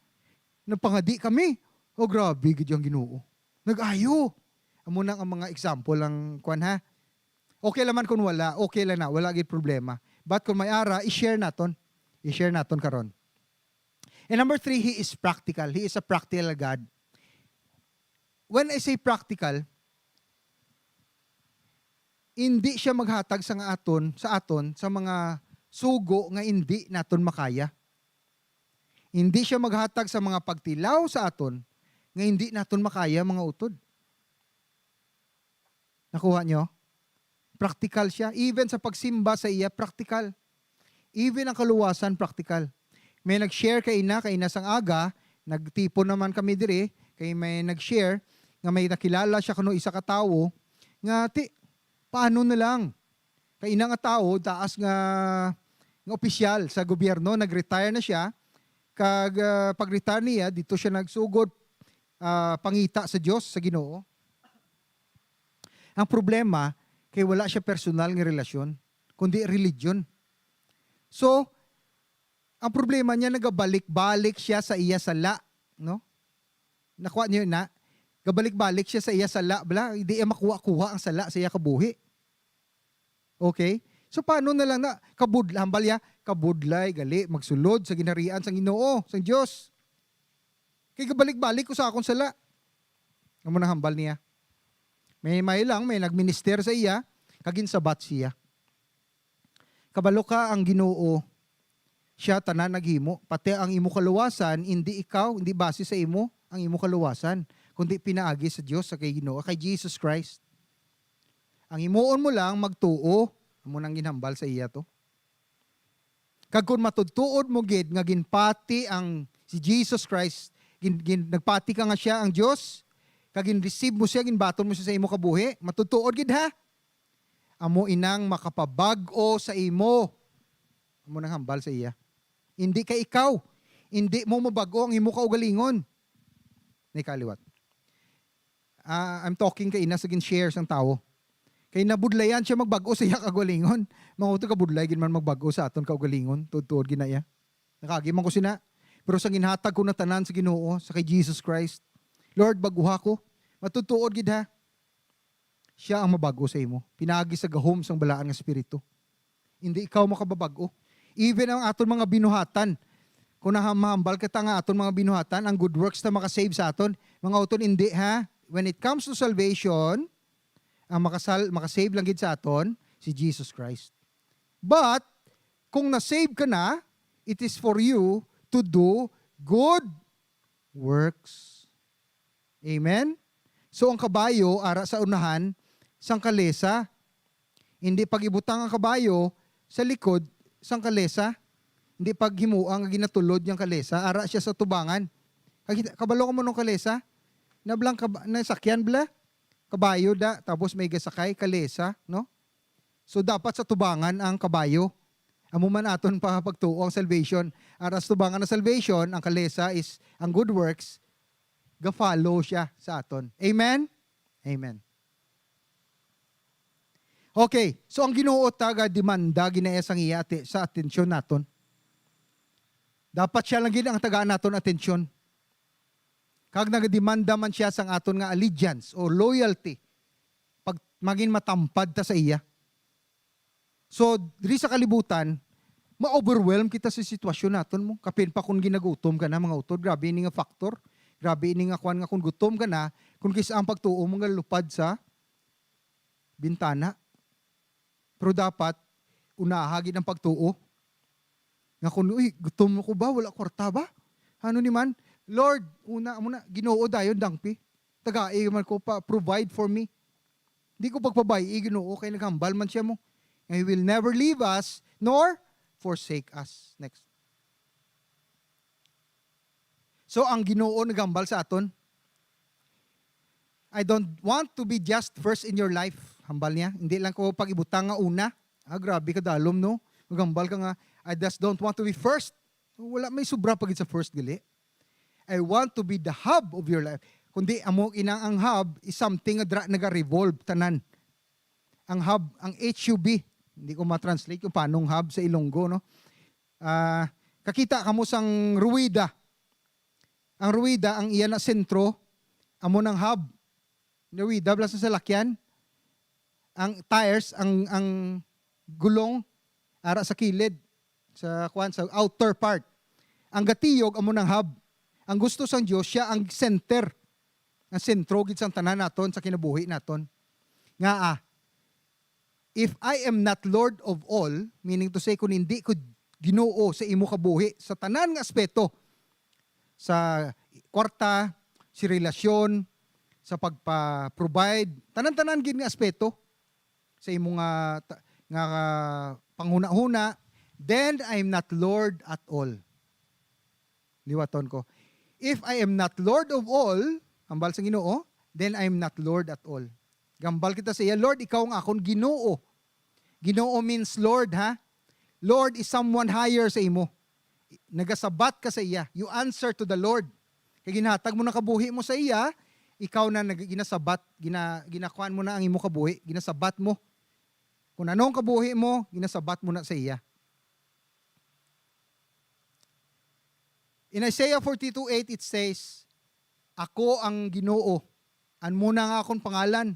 Nagpangadi kami. Oh, grabe gid ang Ginoo. Nag-ayo." Amo na ang mga example lang, kwan, ha? Okay lang man kung wala, okay lang na, wala gid problema. But kung may ara, i-share naton. I-share naton karon. And number three, he is practical. He is a practical God. When I say practical, Hindi siya maghatag sa nga aton, sa aton, sa mga sugo nga hindi naton makaya. Hindi siya maghatag sa mga pagtilaw sa aton nga hindi naton makaya, mga utod. Nakuha nyo? Praktikal siya. Even sa pagsimba sa iya, praktikal. Even ang kaluwasan, praktikal. May nag-share kaina, kaina sang aga, nagtipon naman kami diri, kay may nag-share nga may nakilala siya kuno isa ka tawo nga, ti, paano na lang? Kaina nga tawo, taas nga, nga opisyal sa gobyerno, nag-retire na siya, kag, ah, pag-retire niya, dito siya nagsugod, ah, pangita sa Dios, sa Ginoo. Ang problema, kay wala siya personal nga relasyon, kundi religion. So, ang problema niya, nagabalik-balik siya sa iya sala, no? Nakuha niyo na? Gabalik-balik siya sa iya sala, bala, hindi iya makuha-kuha ang sala sa iya kabuhi. Okay? So, paano na lang na, kabudla, hambal niya, kabudlay, gali, magsulod sa ginharian sang Ginoo, sang Dios. Kay gabalik-balik ko sa akong sala. Amo nang hambal niya. May, may lang, may nagminister sa iya, kag ginsabat siya. Kabalo ka, ang Ginoo, siya tanan naghimo. Pati ang imo kaluwasan, hindi ikaw, hindi base sa imo ang imo kaluwasan, kundi pinaagi sa Dios, sa kay Ginoo, kay Jesus Christ. Ang himuon mo lang, magtuo. Amo nang ginhambal sa iya to. Kag kung matudtuod mo gid nga ginpati ang si Jesus Christ, gin, gin, nagpati ka nga siya ang Dios, kag gin-receive mo siya, ginbaton mo siya sa imo kabuhi, matudtuod gid ha? Amo inang makapabag-o sa imo. Amo nang hambal sa iya. Hindi kay ikaw, hindi mo mabag-o ang imo kaugalingon. Naikaliwat. Ah, I'm talking kay ina sa gin-share sang tawo. Kay nabudlayan siya magbag-o sa iya kaugalingon. Mga utod, kabudlay gid man magbag-o sa aton kaugalingon, tuod-tuod gid na iya. Nakagi man ko sina. Pero sa ginhatag ko na tanan sa Ginoo, sa kay Jesus Christ, Lord, bag-uha ko. Matutuod gid ha. Siya ang mabag-o sa imo. Pinaagi sa gahom sang balaan nga espiritu. Hindi ikaw makababag-o. Even ang aton mga binuhatan, kung naha-, mahambal kita nga aton mga binuhatan, ang good works na makasave sa aton, mga utod, hindi ha. When it comes to salvation, ang makasal-, makasave lang gid sa aton si Jesus Christ. But kung na-save ka na, it is for you to do good works. Amen? So, ang kabayo ara sa unahan sang kalesa. Hindi pag-ibutang ang kabayo sa likod sang kalesa. Hindi paghimua nga ginatulod yang kalesa. Ara siya sa tubangan. Kakita, kabalo ka mo nung kalesa? Nablang kab-, nasakyan bala? Kabayo da, tapos may gasakay, kalesa, no? So, dapat sa tubangan ang kabayo. Amo man aton pa pagtuo ang salvation. Ara sa tubangan ang salvation, ang kalesa is ang good works, ga-follow siya sa aton. Amen? Amen. Okay, so ang Ginoo taga demanda gid na iya sang iya ati-, sa atensyon naton. Dapat siya lang gid ang tagaan naton atensyon. Kag nagademanda man siya sang aton nga allegiance o loyalty. Pag magin matampad ta sa iya. So, diri sa kalibutan, ma-overwhelm kita sa sitwasyon naton mo. Kapin pa kung ginagutom ka na, mga utod, grabe ini nga factor. Grabe ini nga kwan nga kung gutom ka na, kung kis-, ang pagtuo mo nga lupad sa bintana. Pero dapat, unaha gid ang pagtuo. Nga kung, "Uy, gutom ko ba? Wala kwarta ba?" Ano ni man? "Lord, una, amo na, Ginoo, dayon dangpi. Tagai man ko pa, provide for me." Di ko pagpabay-i, Ginoo, kay naghambal man siya mo. And He will never leave us nor forsake us. Next. So, ang Ginoo naghambal sa aton, "I don't want to be just first in your life." Hambal niya, "Hindi lang ko pag-ibutang nga una." Ah, grabe ka dalom, no? Maghambal ka nga, "I just don't want to be first." Wala may sobra pa gid sa first, gali. "I want to be the hub of your life." Kundi amo inang ang hub is something nga dra-, naga-revolve tanan. Ang hub, ang H U B, hindi ko ma-translate kung paano ang hub sa Ilonggo, no? Ah, kakita kamo sang ruwida. Ang ruwida, ang iya na sentro, amo nang hub. Ruwida bala sa salakyan. Ang tires, ang, ang gulong, ara sa kilid, sa, kuwan, sa outer part. Ang gatiyog, amo nang hub. Ang gusto sang Dios, siya ang center. Ang sentro gid sang tanan naton, sa kinabuhi naton. Nga, ah, If I am not Lord of all, meaning to say, kung hindi ko Ginoo sa imo kabuhi, sa tanan nga aspeto, sa kwarta, si relasyon, sa pagpa-provide, tanan-tanan gid nga aspeto sa imo nga, ta-, nga panghunahuna, then I'm not Lord at all. Liwaton ko. If I am not Lord of all, hambal sa Ginoo, then I am not Lord at all. Gambal kita sa iya, "Lord, ikaw ang akon Ginoo." Ginoo means Lord, ha? Lord is someone higher sa imo. Nagasabat ka sa iya. You answer to the Lord. Kay ginhatag mo na kabuhi mo sa iya, ikaw na nag-, ginasabat, gina-, ginakuan mo na ang imo kabuhi, ginasabat mo. Kung ano ang kabuhi mo, ginasabat mo na sa iya. In Isaiah forty-two eight, it says, "Ako ang Ginoo, amo na ang akon pangalan.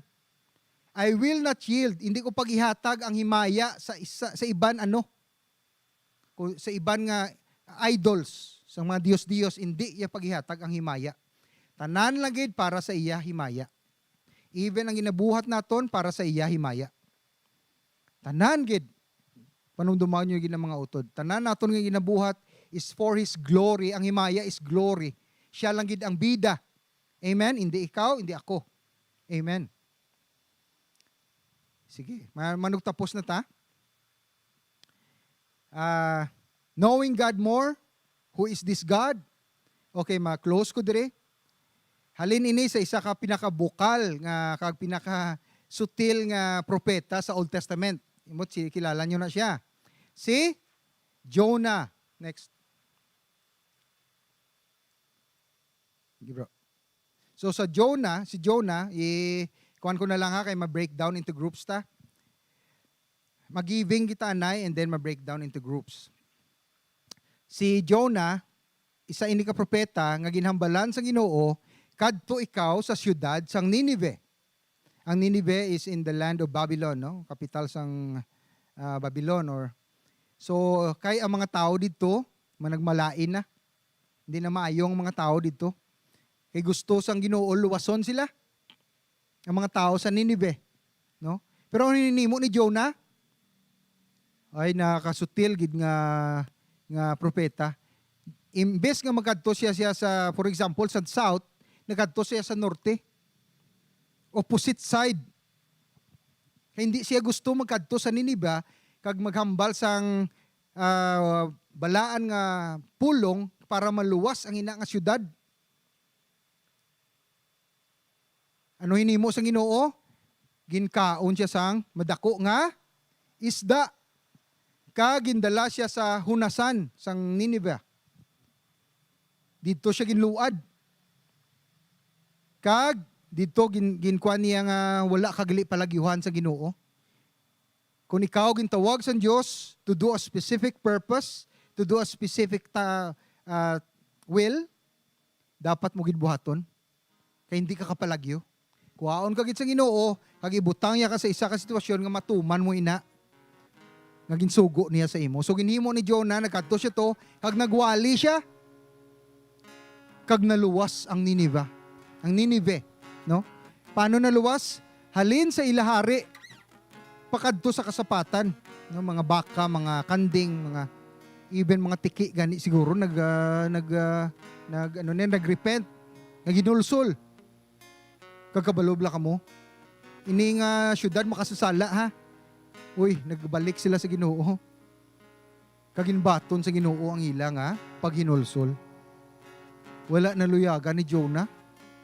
I will not yield, hindi ko paghihatag ang himaya sa isa, sa iban ano, ku-, sa iban nga idols, sa mga dios-dios, hindi iya paghihatag ang himaya. Tanan lang gid para sa iya himaya." Even ang ginabuhat naton para sa iya himaya. Tanan gid. Panumduman niyo gid ang mga utod. Tanan naton nga ginabuhat is for His glory. Ang himaya is glory. Siya lang gid ang bida. Amen? Hindi ikaw, hindi ako. Amen. Sige, ma-, manugtapos na ta. Ah, knowing God more, who is this God? Okay, ma-close ko diri. Halin ini sa isa ka pinakabukal nga kag pinakasutil nga propeta sa Old Testament. Imot si, kilala nyo na siya. Si Jonah. Next. Sige, bro. So, sa Jonah, si Jonah, i-, kuwan ko na lang ha, kay ma-breakdown into groups ta. Mag-giving kita, anay, and then ma-breakdown into groups. Si Jonah, isa ini ka propeta nga ginhambalan sa Ginoo, "Kadto ikaw sa siyudad sang Ninive." Ang Ninive is in the land of Babylon, no? Kapital sang, ah, Babylon, or, so, kay ang mga tawo didto, managmalain na. Hindi na maayo ang mga tawo didto. Kay gusto sang Ginoo luwason sila, ang mga tawo sa Ninive, no? Pero ano hinimo ni Jonah? Ay, nakasutil gid nga, nga propeta. Imbes nga magkadto siya, siya sa, for example, sa south, nagkadto siya sa norte. Opposite side. Kay hindi siya gusto magkadto sa Ninive kag maghambal sang, ah, balaan nga pulong para maluwas ang ina nga siyudad. Ano hinimo sang Ginoo? Ginkaon siya sang madako nga isda, kag gindala siya sa hunasan sang Ninive. Didto siya ginluad. Kag didto gin-, ginkuan niya nga wala ka gali palagyuhan sa Ginoo. Kung ikaw gintawag sang Dios to do a specific purpose, to do a specific ta-, ah, will, dapat mo gid buhaton. Kay hindi ka kapalagyo. Kuhaon ka gid sa Ginoo, kag ibutang niya ka sa isa ka sitwasyon nga matuman mo ina nga ginsugo niya sa imo. So, ginhimo ni Jonah, nagkadto siya to, kag nagwali siya, kag naluwas ang Ninive. Ang Ninive, no? Paano naluwas? Halin sa ila hari, pakadto sa kasapatan, no? Mga baka, mga kanding, mga, even mga tiki gani siguro nag, ah, nag, ah, nag, ano na, nag-repent, naghinulsol. Kag kabalo bala kamo, ini nga syudad makasasala, ha? Uy, nagbalik sila sa Ginoo. Kag ginbaton sa Ginoo ang ila nga paghinulsol. Wala naluyagan ni Jonah.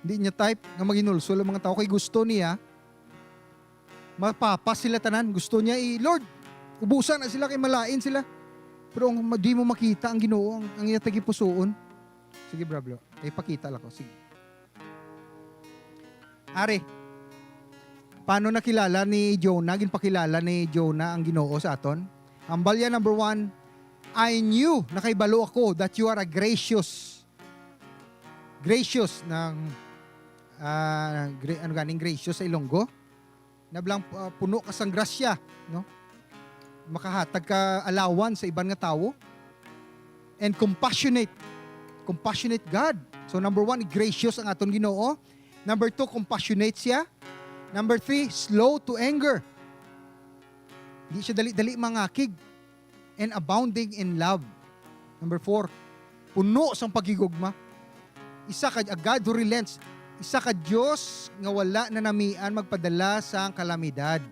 Hindi niya type nga maghinulsol ang mga tawo kay gusto niya mapapas sila tanan. Gusto niya, eh, "Lord, ubusan na sila kay malain sila." Pero ang ma-, di mo makita ang Ginoo, ang, ang iya tagipusoon. Sige, bro, bro. Ipakita lang ko. Sige. Ari, paano nakilala ni Jonah? Ginpakilala ni Jonah ang Ginoo sa aton. Hambal niya, number one, "I knew," nakahibalo ako, "that you are a gracious." Gracious ng, ah, gra-, ano ganing gracious sa Ilonggo? Na bala, ah, puno ka sang grasya, no? Makahatag ka alawan sa iban nga tawo. And compassionate. Compassionate God. So, number one, gracious ang aton Ginoo. Number two, compassionate siya. Number three, slow to anger. Di siya dali-dali mangakig. And abounding in love. Number four, puno sang paghigugma. Isa ka, a God who relents. Isa ka Dios nga wala nanamian magpadala sang kalamidad.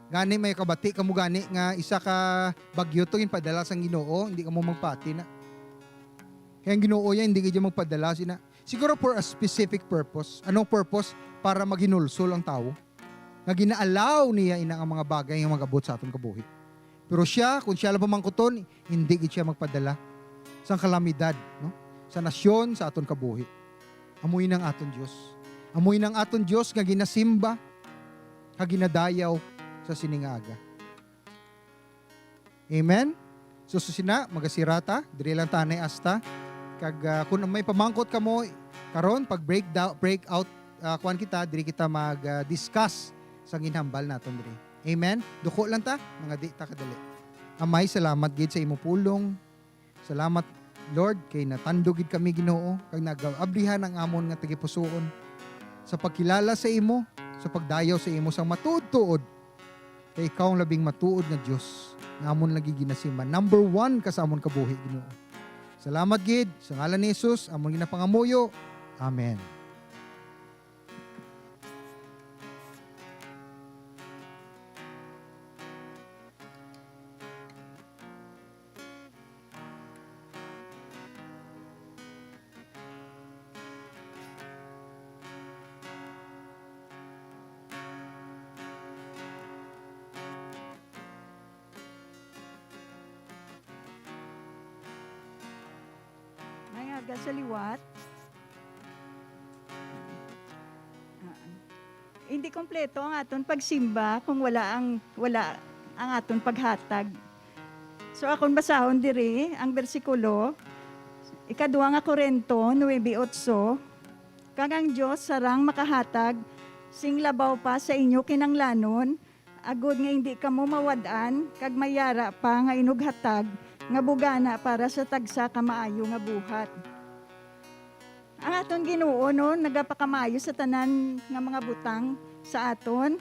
Gani, may kabati kamo gani nga isa ka bagyo to ginpadala sang Ginoo, hindi kamo magpati na. Kaya ang Ginoo yan, hindi ka dyan magpadala sina. Siguro for a specific purpose. Anong purpose? Para maghinulsol ang tawo. Nga gina-allow niya ina ang mga bagay nga mag-abot sa aton kabuhi. Pero siya, kung siya lang pamangkuton, hindi gid siya magpadala sang kalamidad, no? Sa nasyon, sa aton kabuhi. Amoy nang aton Dios. Amoy nang aton Dios nga ginasimba, kag ginadayaw sa sini nga aga. Amen? So, so sina, magasirata, diri lang tanay asta. Kag, ah, kung may pamangkot kamo, karon, pag break down, break out, ah, kuwan kita, diri kita mag, ah, discuss sa ginhambal naton diri. Amen? Duko lang ta, mga di ta kadali. Amay, salamat gid sa imo pulong. Salamat, Lord, kay natandog gid kami, Ginoo, kag nagaabrihan ang amon nga tagipusoon sa pagkilala sa imo, sa pagdayaw sa imo sang matuod-tuod. Kay ikaw ang labing matuod nga Dios nga amon lagi ginasimba. Number one ka sa amon kabuhi, Ginoo. Salamat gid. Sa ngalan ni Jesus, amon ginapangamuyo. Amen. May aga sa liwat. Ah, hindi kompleto ang aton pagsimba kung wala ang, wala ang aton paghatag. So, akon basahon diri ang bersikulo, ikadua nga Corinto nuebe otso, "Kag ang Dios sarang makahatag sing labaw pa sa inyo kinanglanon, agod nga indi kamo mawad-an kag may yara pa nga inughatag nga bugana para sa tagsa ka maayo nga buhat." Ang aton Ginoo, no, nagapakamaayo sa tanan nga mga butang sa aton.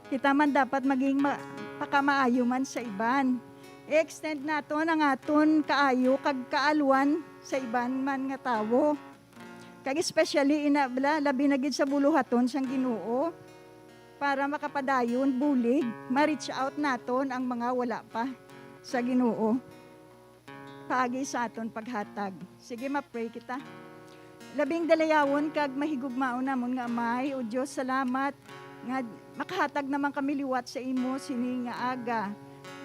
Kita man dapat maging ma-, pakamaayo man sa iban. I-extend naton ang aton kaayo kag kaalwan sa iban man nga tawo. Kag especially ina, bala, labi na gid sa buluhaton sang Ginoo, para makapadayon bulig, ma-reach out naton ang mga wala pa sa Ginoo paagi sa aton paghatag. Sige, ma-pray kita. Labing dalayawon kag mahigugmaon namon nga Amay, O Dios, salamat nga makahatag naman kami liwat sa imo sini nga aga.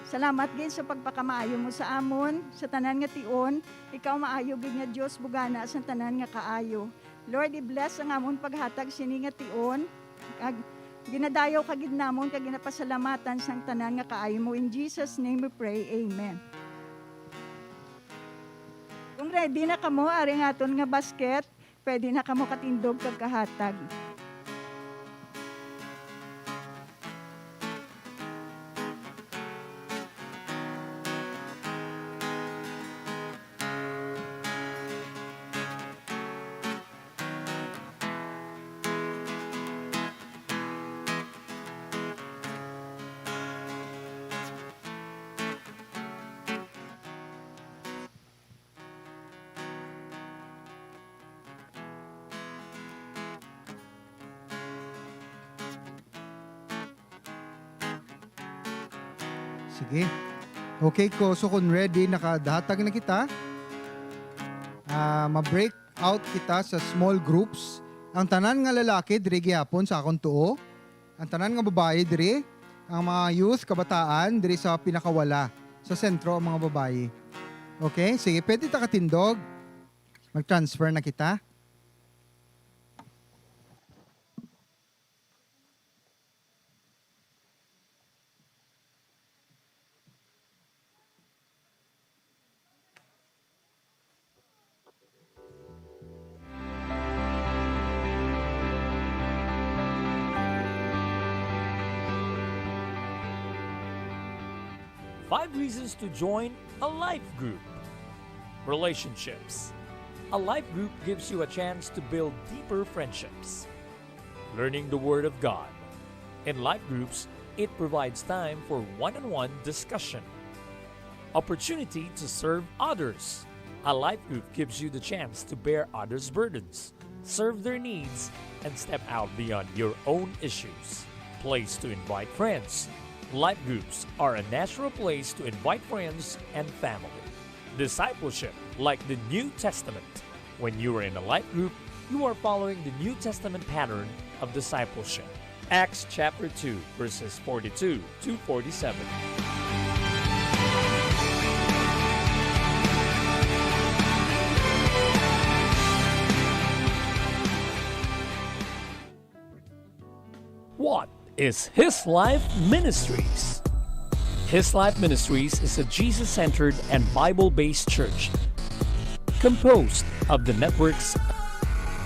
Salamat gid sa pagpakamaayo mo sa amon, sa tanan nga tion. Ikaw maayo gid nga Dios, bugana sang tanan nga kaayo. Lord, i-bless ang amon paghatag sini nga tion. Kag ginadayaw ka gid namon kag ginapasalamatan sang tanan nga kaayo mo. In Jesus' name we pray. Amen. Kung ready na kamo, ari ang aton nga basket. Pwede na kamo katindog kag kahatag. Sige. Okay ko. So, kung ready, nakahatag na kita. Ah, ma-break out kita sa small groups. Ang tanan nga lalaki, diri gihapon sa akong tuo. Ang tanan nga babayi diri, ang mga youth, kabataan, diri sa pinakawala, sa sentro ang mga babayi. Okay? Sige, pwede ta katindog. Mag-transfer na kita. Five reasons to join a life group. Relationships. A life group gives you a chance to build deeper friendships. Learning the Word of God. In life groups, It provides time for one-on-one discussion. Opportunity to serve others. A life group gives you the chance to bear others' burdens, serve their needs, and step out beyond your own issues. Place to invite friends. Life groups are a natural place to invite friends and family. Discipleship, like the New Testament. When you are in a life group, you are following the New Testament pattern of discipleship. Acts chapter two, verses forty-two to forty-seven. What is His Life Ministries? His Life Ministries is a Jesus-centered and Bible-based church composed of the networks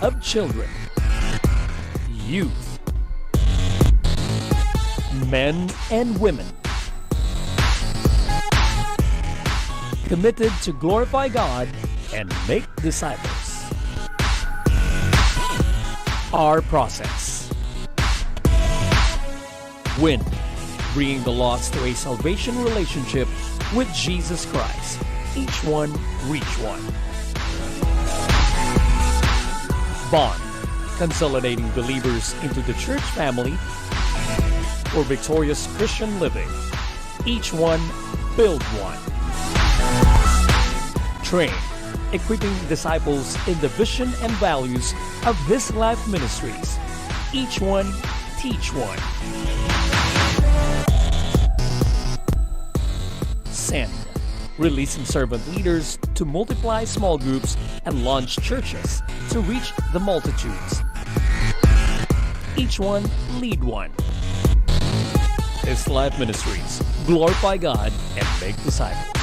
of children, youth, men, and women committed to glorify God and make disciples. Our process. Win, bringing the lost to a salvation relationship with Jesus Christ. Each one, reach one. Bond, consolidating believers into the church family for victorious Christian living. Each one, build one. Train, equipping disciples in the vision and values of His Life Ministries. Each one, teach one. Send, releasing servant leaders to multiply small groups and launch churches to reach the multitudes. Each one, lead one. His Life Ministries, glorify God and make disciples.